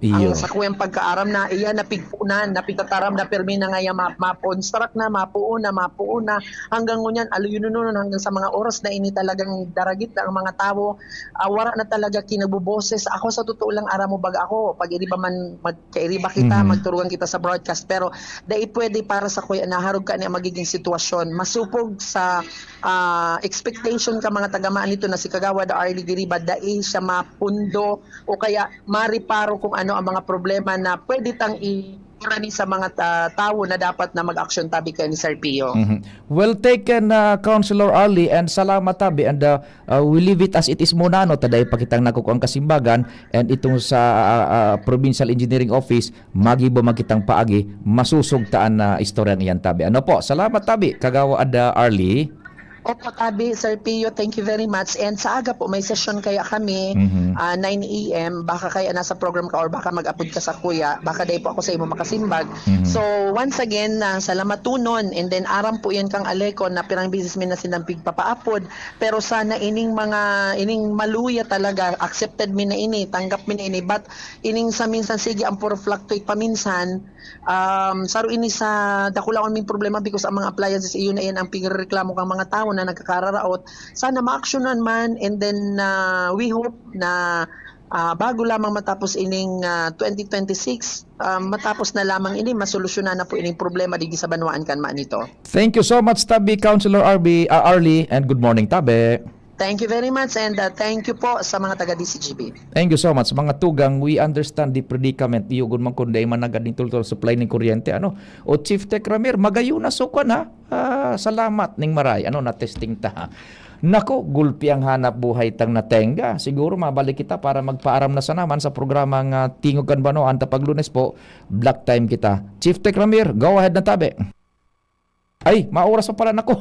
Iyo. Ang sakuyang pagkaaram na, iyan, napigpunan, napitataram na, pirmi na nga yan, ma-, maponstrak na, mapuon na, mapuon na. Hanggang ngunyan, aluyononono, hanggang sa mga oras na ini talagang daragit na ang mga tawo, ah, wara na talaga kinagboboses. Ako, sa totoo lang, aram mo baga ako, pag iriba man, magkairiba kita, Mhm. magturugan kita sa broadcast, pero dai pwede para sakuya na harog ka na magiging sitwasyon. Masupog sa, ah, expectation ka mga tagamaan nito na si Kagawad Arlie Giriba, dai siya mapundo o kaya mariparo kung ano ang mga problema na pwede tang i-, irani sa mga ta-, tawo na dapat na mag-aksyon tabi kay ni Sir Pio. Mhm. Well taken, ah, Councilor Arlie, and salamat tabi, and, ah, ah, we leave it as it is muna, no? Ta dai pa kitang nakukuang kasimbagan, and itong sa, ah, ah, Provincial Engineering Office, magibo man kitang paagi, masusugtaan na istoryang iyan tabi. Ano po? Salamat tabi, Kagawad, ah, Arlie. Opo, tabi, Sir Pio, thank you very much. And sa aga po, may session kaya kami, Mhm. ah, nine A M, baka kaya nasa program ka or baka mag-apod ka sa kuya, baka dai po ako sa imo makasimbag. Mhm. So, once again, ah, salamat tunon. And then, aram po yan kang Aleco na pirang beses mi na silang pigpapaapod. Pero sana ining mga, ining maluya talaga, accepted mi na ini, tanggap mi na ini. But ining sa minsan, sige, ang puro fluctuate paminsan, Um, saro ini sa dakulaon ming problema because ang mga appliances, iyo na iyan ang pigrereklamo kang mga tawo na nagkakararaot. Sana maaksyonan man, and then, ah, we hope na, ah, bago lamang matapos ining, ah, twenty twenty-six, ah, matapos na lamang ini, masolusyonan na po ining problema digdi sa banwaan kan ma nito. Thank you so much, tabi, Councilor R B, ah, Arlie, and good morning, tabi. Thank you very much, and, uh, thank you po sa mga taga D C G B. Thank you so much, mga tugang. We understand the predicament. Iyo gun man kun dai man nagad nin tultol supply nin kuryente, ano? O Chief Tech Ramir, magayon na sukan, ha? Ah, salamat ning maray. Ano, na-testing ta, ha? Nako, gulpi ang hanap buhay tang natenga. Siguro mabalik kita para magpaaram na sa naman sa programang, ah, Tingog Kan Banwaan ta pag Lunes po. Block time kita. Chief Tech Ramir, go ahead na tabi. Ay, maoras pa pala nako.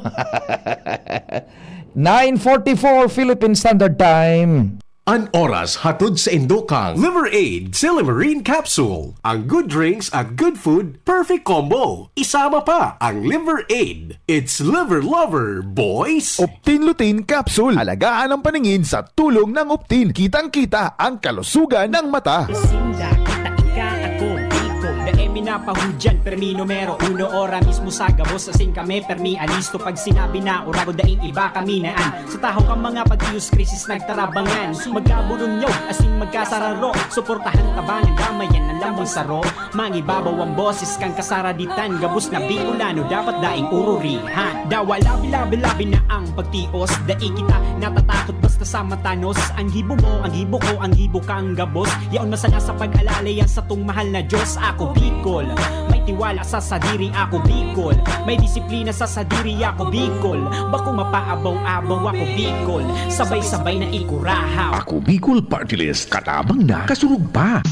Nine forty-four Philippine Standard Time. An oras hatod sa indo kang Liver Aid Silimarin Capsule. Ang good drinks at good food, perfect combo. Isama pa ang Liver Aid. It's Liver Lover, boys! Optin Lutein Capsule. Alagaan ang paningin sa tulong ng Optin. Kitang-kita ang kalusugan ng mata. Sinda, kita, ika, ako, iko. Dai mi napahudyan, permi numero uno. Ora mismo sa gabos, asin kami, permi alisto. Pag sinabi na, ora ko, daing iba kami na an. Sa tahaw kang mga pagtios, krisis nagtarabangan. Magkaburunyaw, asin magkasararo. Suportahan, tabangan, damayan ang lambang saro. Mangibabaw ang boses kang kasaraditan. Gabos na Bicolano, dapat daing ururihan. Dawa labi-labi-labi na ang pagtios. Dai kita natatakot basta sa matanos. Ang gibo mo, ang gibo ko, ang gibo kang gabos. Yaon masana sa pag-alala yan satong mahal na Diyos. Ako Bicol, may tiwala sa sadiri. Ako Bicol, may disiplina sa sadiri. Ako Bicol, bako mapaabaw-abaw. Ako Bicol, sabay-sabay na ikurahaw. Ako Bicol Party List, katabang na, kasurog pa.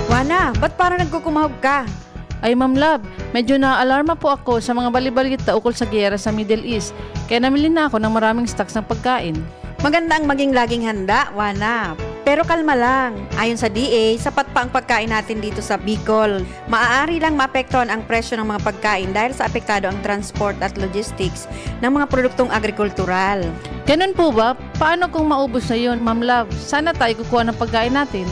Juana, ba't parang nagkukumahog ka? Ay, Ma'am Love, medyo naaalarma po ako sa mga balibalita ukol sa giyera sa Middle East, kaya namili na ako ng maraming stocks ng pagkain. Maganda ang maging laging handa, Wana. Pero kalma lang. Ayon sa D A, sapat pa ang pagkain natin dito sa Bicol. Maaari lang maapektuhan ang presyo ng mga pagkain dahil sa apektado ang transport at logistics ng mga produktong agrikultural. Ganun po ba? Paano kung maubos na yun, Ma'am Love? Saan na tayo kukuha ng pagkain natin?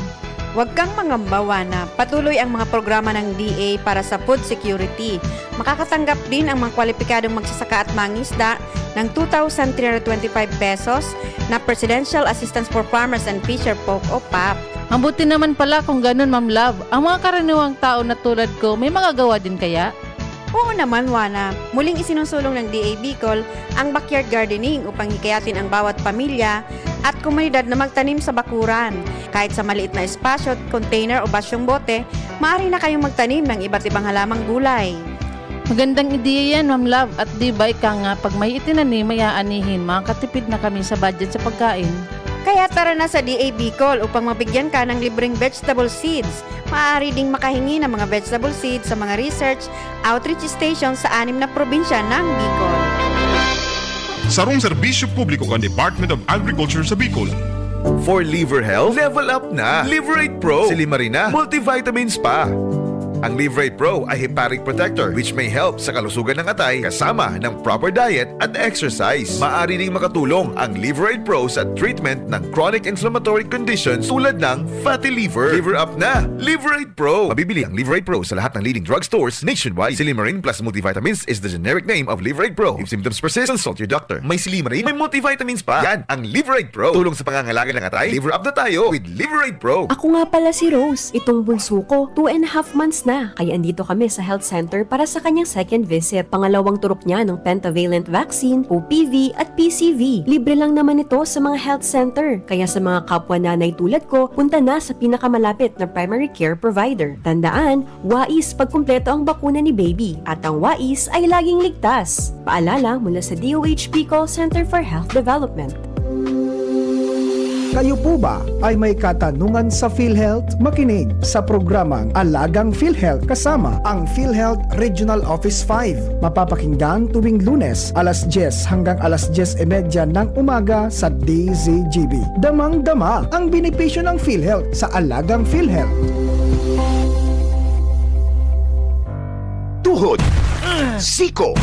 Huwag kang mangamba, Wana. Patuloy ang mga programa ng D A para sa food security. Makakatanggap din ang mga kwalipikadong magsasaka at mangisda ng two thousand three hundred twenty-five pesos na Presidential Assistance for Farmers and Fisher Folk o pap. Mabuti naman pala kung ganun, Ma'am Love. Ang mga karaniwang tao na tulad ko, may magagawa din kaya? Oo naman, Wana. Muling isinusulong ng D A Bicol ang backyard gardening upang hikayatin ang bawat pamilya at komunidad na magtanim sa bakuran. Kahit sa maliit na espasyo, container o basyong bote, maaari na kayong magtanim ng iba't ibang halamang gulay. Magandang ideya yan, Ma'am Love. At di ba ika nga, pag may itinanim, may aanihin, makakatipid na kami sa budget sa pagkain. Kaya tara na sa D A Bicol upang mabigyan ka ng libreng vegetable seeds. Maaari ding makahingi ng mga vegetable seeds sa mga research outreach station sa anim na probinsya ng Bicol. Sarong serbisyo publiko kan Department of Agriculture sa Bicol. For liver health, level up na. Liverate Pro, Silimarina, multivitamins pa. Ang Liverate Pro ay hepatic protector which may help sa kalusugan ng atay kasama ng proper diet at exercise. Maaari ding makatulong ang Liverate Pro sa treatment ng chronic inflammatory conditions tulad ng fatty liver. Liver up na! Liverate Pro! Mabibili ang Liverate Pro sa lahat ng leading drugstores nationwide. Silimarin plus multivitamins is the generic name of Liverate Pro. If symptoms persist, consult your doctor. May Silimarin, may multivitamins pa. Yan ang Liverate Pro. Tulong sa pangangalaga ng atay. Liver up na tayo with Liverate Pro. Ako nga pala si Rose. Itong bunso ko, two and a half months na. Kaya andito kami sa health center para sa kanyang second visit. Pangalawang turok niya ng pentavalent vaccine, O P V at P C V. Libre lang naman ito sa mga health center. Kaya sa mga kapwa nanay tulad ko, punta na sa pinakamalapit na primary care provider. Tandaan, wais pag kumpleto ang bakuna ni baby. At ang wais ay laging ligtas. Paalala mula sa D O H P Call Center for Health Development. Kayo po ba ay may katanungan sa PhilHealth? Makinig sa programang Alagang PhilHealth kasama ang PhilHealth Regional Office five. Mapapakinggan tuwing Lunes, alas dyes hanggang alas dyes y media ng umaga sa D Z G B. Damang-dama ang benepisyo ng PhilHealth sa Alagang PhilHealth. Tuhod, siko,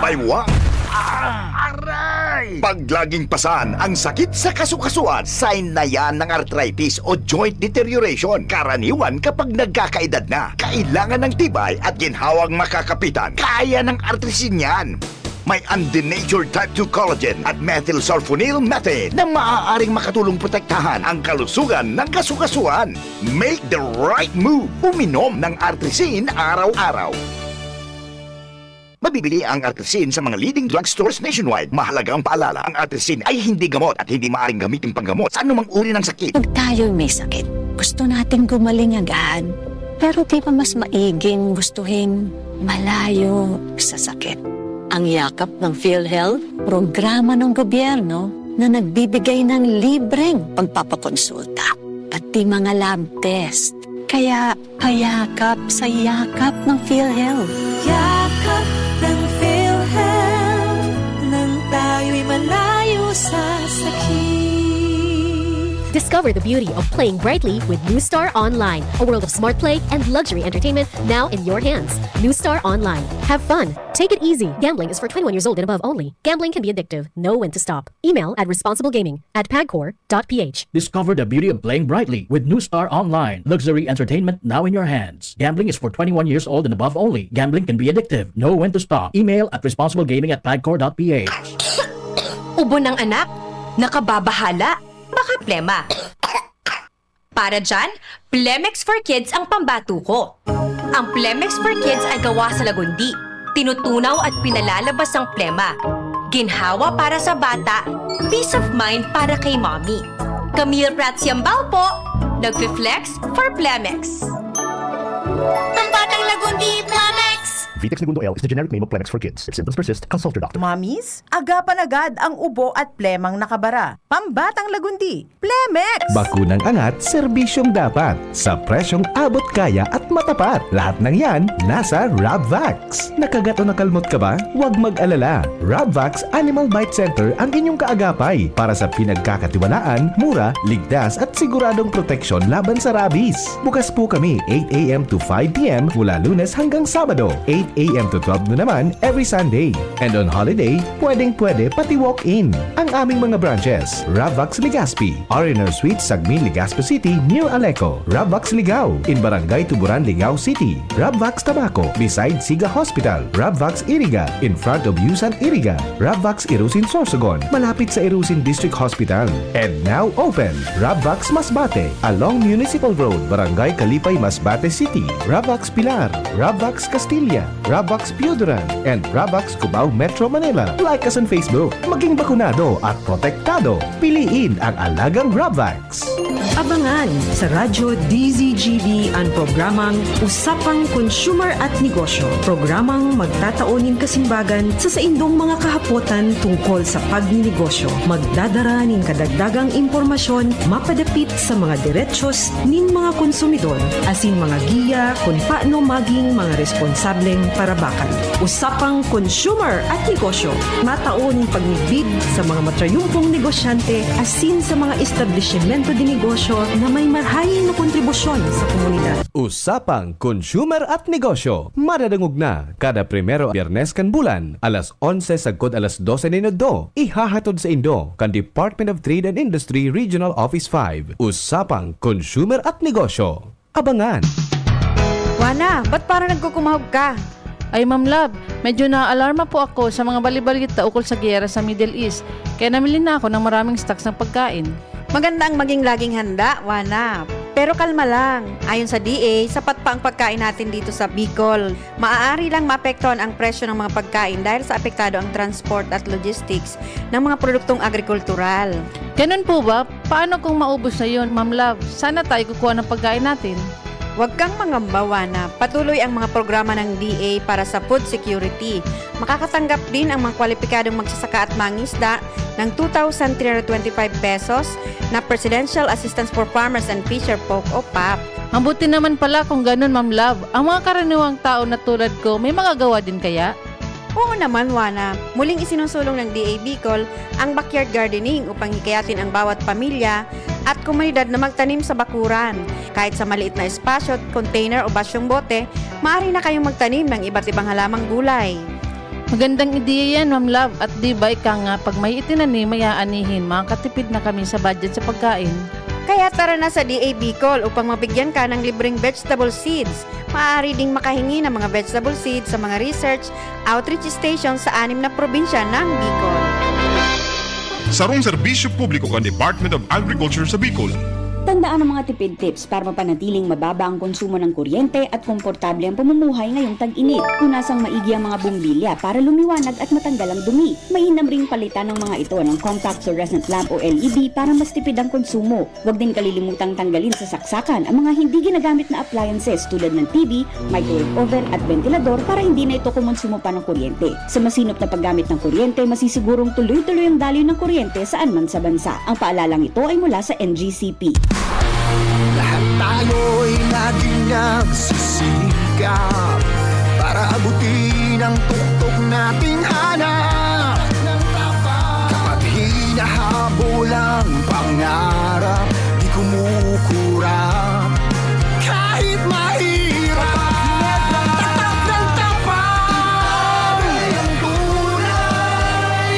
baywang, aray! Pag laging pasan ang sakit sa kasukasuan, sign na yan ng arthritis o joint deterioration. Karaniwan kapag nagkakaedad na, kailangan ng tibay at ginhawang makakapitan. Kaya ng Artrisin yan. May undenatured type two collagen at methylsulfonyl methane na maaaring makatulong protektahan ang kalusugan ng kasukasuan. Make the right move. Uminom ng Artrisin araw-araw. Mabibili ang Artrisin sa mga leading drugstores nationwide. Mahalagang paalala, ang Artrisin ay hindi gamot at hindi maaaring gamitin panggamot sa anumang uri ng sakit. Pag tayo'y may sakit, gusto nating gumaling agad. Pero di ba mas maiging gustuhin malayo sa sakit? Ang Yakap ng PhilHealth, programa ng gobyerno na nagbibigay ng libreng pagpapakonsulta, pati mga lab test. Kaya payakap sa yakap ng PhilHealth. Yakap ng PhilHealth, nang tayo'y malayo sa sakit. Discover the beauty of playing brightly with New Star Online, a world of smart play and luxury entertainment now in your hands. New Star Online. Have fun. Take it easy. Gambling is for twenty-one years old and above only. Gambling can be addictive. Know when to stop. Email at responsiblegaming at pagcor dot p h. Discover the beauty of playing brightly with New Star Online. Luxury entertainment now in your hands. Gambling is for twenty-one years old and above only. Gambling can be addictive. Know when to stop. Email at responsiblegaming at pagcor dot p h. Ubo ng anak? Nakababahala? Baka plema. Para dyan, Plemex for Kids ang pambato ko. Ang Plemex for Kids ay gawa sa lagundi. Tinutunaw at pinalalabas ang plema. Ginhawa para sa bata, peace of mind para kay mommy. Camille Prats Yambao po, nagfi-flex for Plemex. Pambatang Lagundi, Plemex! Vitex Negundo L is the generic name of Plemex for kids. If symptoms persist, consult your doctor. Mamis, agapan agad ang ubo at plemang nakabara. Pambatang Lagundi, Plemex! Bakunang angat, serbisyong dapat. Sa presyong abot kaya at matapat. Lahat ng yan, nasa Rabvax. Nakagat o nakalmot ka ba? Huwag mag-alala. Rabvax Animal Bite Center ang inyong kaagapay para sa pinagkakatiwalaan, mura, ligtas at siguradong proteksyon laban sa rabies. Bukas po kami eight a.m. to five p.m. mula Lunes hanggang Sabado, eight a.m. to twelve noon naman every Sunday. And on holiday, pwedeng-pwede pati walk-in. Ang aming mga branches, Rabvax Legazpi, R and R Suite, Sagmin, Legazpi City, near Aleco, Rabvax Ligao, in Barangay Tuburan, Ligao City, Rabvax Tabaco, beside Siga Hospital, Rabvax Iriga, in front of Yusan Iriga, Rabvax Irusin Sorsogon, malapit sa Irusin District Hospital. And now open, Rabvax Masbate, along Municipal Road, Barangay Kalipay, Masbate City, Rabvax Pilar, Rabvax Castilla, Rabvax Pioduran, and Rabvax Cubao, Metro Manila. Like us on Facebook. Maging bakunado at protektado. Piliin ang alagang Rabvax. Abangan sa Radyo D Z G B an programang Usapang Consumer at Negosyo. Programang magtatao nin kasimbagan sa saindong mga kahapotan tungkol sa pagninegosyo. Magdadara nin kadagdagang impormasyon mapadapit sa mga derechos nin mga konsumidor, asin mga giya kun paano maging mga responsableng parabakan. Usapang Consumer at Negosyo, matao nin pagmidbid sa mga matrayumpong negosyante asin sa mga establisimento de negosyo na may marahay na kontribusyon sa komunidad. Usapang Consumer at Negosyo, madadangog na kada primero Biyernes kan bulan, alas onse sagkod alas dose nin udto. Ihahatod saindo kan Department of Trade and Industry Regional Office five. Usapang Consumer at Negosyo. Abangan! Wana, ba't parang nagkukumahog ka? Ay, Ma'am Love, medyo naaalarma po ako sa mga bali-balita ukol sa giyera sa Middle East, kaya namili na ako ng maraming stocks ng pagkain. Maganda ang maging laging handa, Wana. Pero kalma lang. Ayon sa D A, sapat pa ang pagkain natin dito sa Bicol. Maaari lang maapektuhan ang presyo ng mga pagkain dahil sa apektado ang transport at logistics ng mga produktong agrikultural. Ganun po ba? Paano kung maubos na yun, Ma'am Love? Saan na tayo kukuha ng pagkain natin? Huwag kang mangamba, Wana. Patuloy ang mga programa ng D A para sa food security. Makakatanggap din ang mga kwalipikadong magsasaka at mangisda ng two thousand three hundred twenty-five pesos na Presidential Assistance for Farmers and Fisher Folk o pap. Mabuti naman pala kung ganun, Ma'am Love. Ang mga karaniwang tao na tulad ko, may magagawa din kaya? Oo naman, Wana. Muling isinusulong ng D A Bicol ang backyard gardening upang hikayatin ang bawat pamilya at komunidad na magtanim sa bakuran, kahit sa maliit na espasyo, container o basyong bote, maaari na kayong magtanim ng iba't ibang halamang gulay. Magandang ideya yan, Ma'am Love. At di ba ika nga, pag may itinanim, may aanihin, makakatipid na kami sa budget sa pagkain. Kaya tara na sa D A Bicol upang mabigyan ka ng libreng vegetable seeds. Maaari ding makahingi ng mga vegetable seeds sa mga research outreach station sa anim na probinsya ng Bicol. Sarong serbisyo publiko kan Department of Agriculture sa Bicol. Tandaan ang mga tipid tips para mapanatiling mababa ang konsumo ng kuryente at komportable ang pamumuhay ngayong tag-init. Punasang maigi ang mga bombilya para lumiwanag at matanggal ang dumi. Mainam ring palitan ng mga ito ng compact fluorescent lamp o L E D para mas tipid ang konsumo. Huwag din kalilimutang tanggalin sa saksakan ang mga hindi ginagamit na appliances tulad ng T V, microwave oven at ventilador para hindi na ito kumonsumo pa ng kuryente. Sa masinop na paggamit ng kuryente, masisigurong tuloy-tuloy ang daloy ng kuryente saan man sa bansa. Ang paalalang ito ay mula sa N G C P. Lahat tayo'y laging nagsisikap para abutin ang tuktok nating hanap. Kapag hinahabol ang pangarap, di kumukurap kahit mahirap. Tatak ng tapang.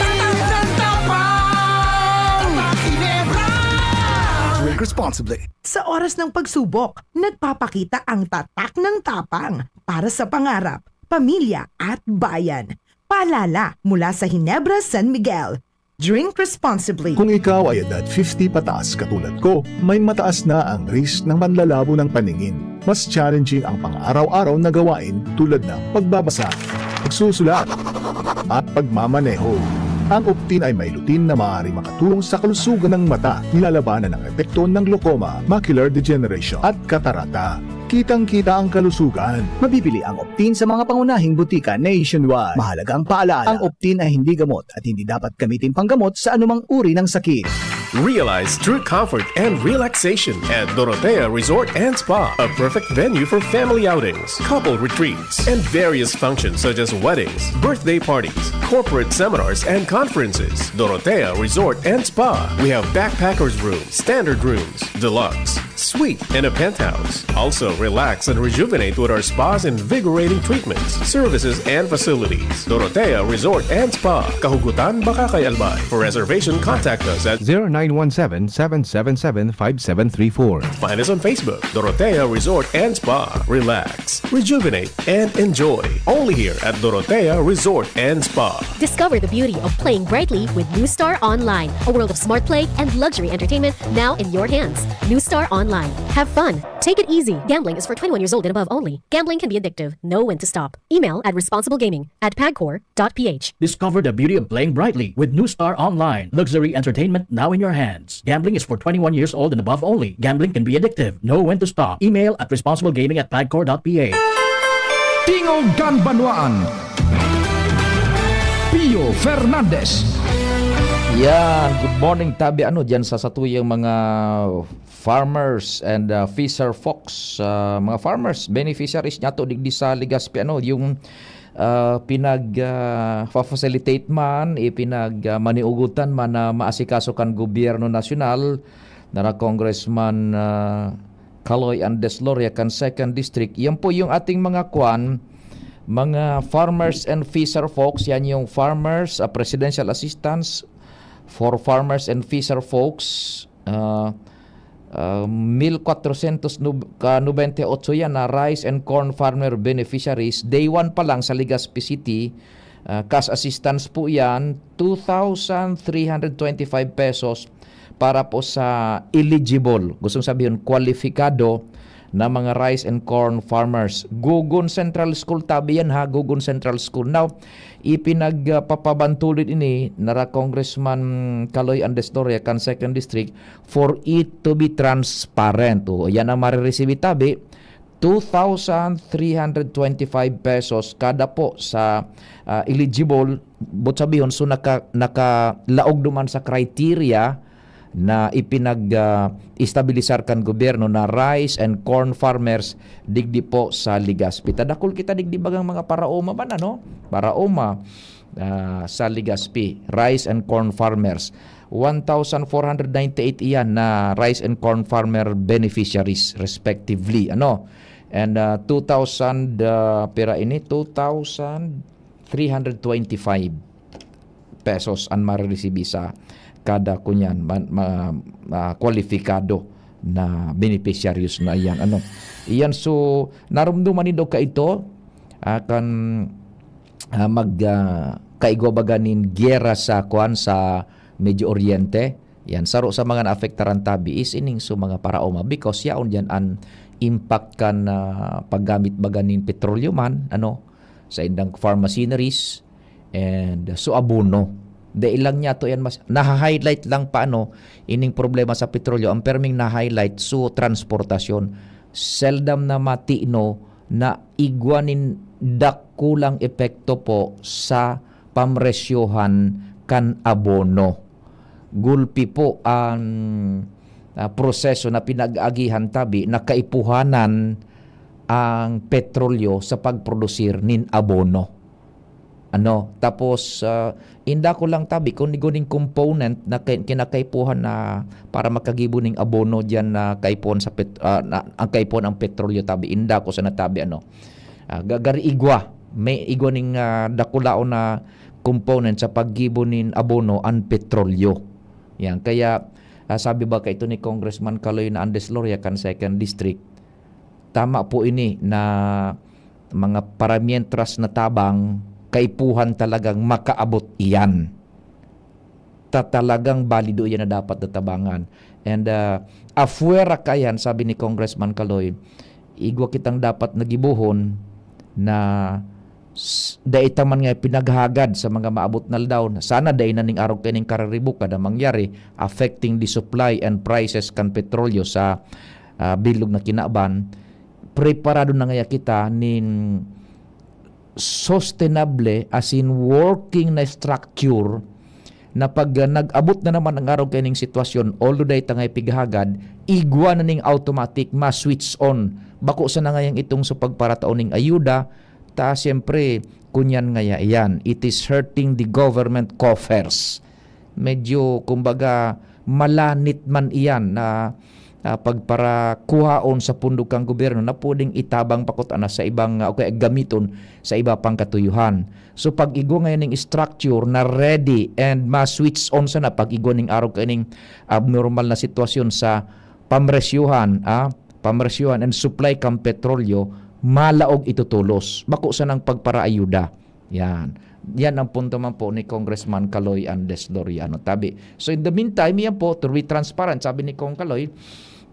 Tatak ng tapang. Tatak Ginebra. Drink responsibly. Sa oras ng pagsubok, nagpapakita ang tatak ng tapang para sa pangarap, pamilya at bayan. Paalala mula sa Ginebra San Miguel, drink responsibly. Kung ikaw ay edad fifty pataas katulad ko, may mataas na ang risk ng panlalabo ng paningin. Mas challenging ang pang-araw-araw na gawain tulad ng pagbabasa, pagsusulat, at pagmamaneho. Ang Optin ay may lutein na maaaring makatulong sa kalusugan ng mata, nilalabanan ang epekto ng glaucoma, macular degeneration, at katarata. kitang-kita ang kalusugan. Mabibili ang Optin sa mga pangunahing butika nationwide. Mahalagang paalala, ang Optin ay hindi gamot at hindi dapat gamitin panggamot sa anumang uri ng sakit. Realize true comfort and relaxation at Dorotea Resort and Spa, a perfect venue for family outings, couple retreats, and various functions such as weddings, birthday parties, corporate seminars, and conferences. Dorotea Resort and Spa. We have backpackers room, standard rooms, deluxe, suite, and a penthouse. Also, relax and rejuvenate with our spa's invigorating treatments, services, and facilities. Dorotea Resort and Spa, Kahugutan, Bacacay, Albay. For reservation, contact us at zero nine one seven, seven seven seven, five seven three four. Find us on Facebook, Dorotea Resort and Spa. Relax, rejuvenate, and enjoy. Only here at Dorotea Resort and Spa. Discover the beauty of playing brightly with New Star Online, a world of smart play and luxury entertainment now in your hands. New Star Online. Have fun. Take it easy. Gambling is for twenty-one years old and above only. Gambling can be addictive. Know when to stop. Email at responsiblegaming at pagcor dot p h. Discover the beauty of playing brightly with New Star Online. Luxury entertainment now in your hands. Gambling is for twenty-one years old and above only. Gambling can be addictive. Know when to stop. Email at responsiblegaming at pagcor dot p h. Tingog kan Banwaan. Pio Fernandez. Yan. Good morning, tabi. Ano, dyan sa satuyang mga farmers and, uh, fisher folks, uh, mga farmers, beneficiaries niya to digdi sa Legazpi, ano, yung, uh, pinag, uh, fa-facilitate man, ipinag, uh, maniugutan man na maasikaso kan gobyerno nasyonal, nara Congressman, uh, Kaloy Andres Loria kan Second District. Yan po yung ating mga kwan, mga farmers and fisher folks. Yan yung farmers, uh, presidential assistance for farmers and fisher folks. Ah, ah, mil kwatrosyentos nub-, ka nobenta y otso yan na rice and corn farmer beneficiaries. Day one pa lang sa Legazpi City, ah, cash assistance po yan, two thousand three hundred twenty-five pesos para po sa eligible, gustong sabihin, kwalipikado na mga rice and corn farmers. Gugon Central School, tabi yan ha, Gugon Central School. Now, ipinagpapabantulid ini nara Congressman Kaloy Andres Doria kan Second District for it to be transparent. O, yan ang mariresibi tabi, two thousand three hundred twenty-five pesos kada po sa, ah, eligible, but sabihon, so naka-, nakalaog duman sa criteria na ipinag, ah, estabilisar kan gobyerno na rice and corn farmers digdi po sa Legazpi. Ta dakul kita digdi bagang mga paraoma man, ano? Paraoma, ah, sa Legazpi, rice and corn farmers. One thousand four hundred ninety-eight iyan na rice and corn farmer beneficiaries respectively, ano? And, ah, two thousand, ah, pira ini? Two thousand three hundred twenty-five pesos an mariresibi sa kada kunyan man, ma-, ma-, kwalipikado na beneficiaries na iyan. Ano? Iyan, so, narumduman nindo kaito, ah, kan, ah, mag, ah, kaigwa baga nin giyera sa, kwan, sa Medio Oriente. Yan, saro sa mga naapektaran tabi is ining so mga paraoma because yaon diyan an impact kan, ah, paggamit baga nin petrolyo man, ano, sa indang farm machineries, and so abono. Dai lang niya to yan mas, naha-highlight lang pa, ano, ining problema sa petrolyo, ang perming na-highlight so transportasyon. Seldom na matino na igwa nin dakulang epekto po sa pamresyohan kan abono. Gulpi po ang, ah, proseso na pinag-agihan tabi na kaipuhanan ang petrolyo sa pagprodusir nin abono. Ano, tapos, ah, inda ko lang tabi kung nigo ning component na kay-, kinakaipuhan na para makagibo ning abono diyan na kaipuhan sa pet-, ah, na, ang kaipuhan ang petrolyo tabi, inda ko sana tabi, ano. Ah, ga-, gari igwa, may igwa ning, ah, dakulaon na component sa paggibo nin abono an petrolyo. Yan, kaya, ah, sabi ba kaito ni Congressman Kaloy na Andes Loria kan Second District, tama po ini na mga paramientras na tabang, kaipuhan talagang makaabot iyan. Ta-, talagang balido iyan na dapat natabangan. And, ah, afuera kaiyan, sabi ni Congressman Kaloy, igwa kitang dapat na gibohon na s-, dai ta man nga pinaghagad sa mga maabot na aldaw. Sana dai na ning arog kaining kariribukan na mangyari, affecting the supply and prices kan petrolyo sa, ah, bilog na kinaban. preparado na ngaya kita nin sustainable, as in working na structure, na pag, ah, nag-abot na naman ang araw kaining sitwasyon, although dai ta ngaya pighagad, igwa na ning automatic, ma-switch on. Bako sana ngayang itong sa pagparatao ning ayuda, ta siyempre, kunyan ngaya iyan, it is hurting the government coffers. Medyo, kumbaga, malanit man iyan na, ah, pagparakuhaon sa pundok kan gobyerno na pwedeng itabang pa kuta na sa ibang, ah, o kaya gamiton sa iba pang katuyuhan. So, pag igwa ngayon ning structure na ready and ma-switch on sana pag igwa ning araw kaining abnormal na sitwasyon sa pamresyuhan, ah, pamresyuhan and supply kan petrolyo, malaog ito tolos. Bako sanang pagparaayuda. Yan. Yan ang punto man po ni Congressman Kaloy Andes Loriano tabi. So, in the meantime, yan po, to be transparent, sabi ni Cong Kaloy,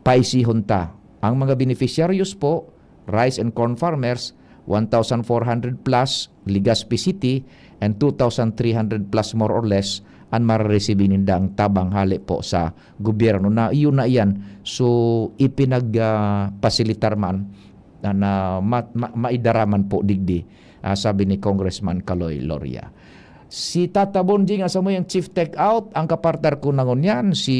paisihon ta. Ang mga beneficiaries po, rice and corn farmers, one thousand four hundred plus, Legazpi City, and two thousand three hundred plus, more or less, an mareresibi ninda ang tabang hale po sa gobyerno na iyon na iyan. So, ipinag, ah, pasilitar man na, na ma-, ma-, maidara man po digdi, ah, sabi ni Congressman Kaloy Loria. Si Tata Bonjing, asa mo yung chief tech out? Ang kapartner ko na ngunyan, si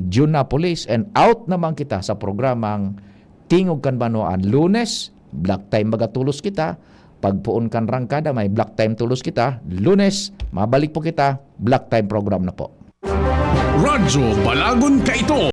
Jun Napoles. And out naman kita sa programang Tingog Kan Banwaan. Lunes, block time baga tolos kita. Pagpoon kan rangkada, may block time tolos kita. Lunes, mabalik po kita. Block time program na po. Radyo Balagon Kaito,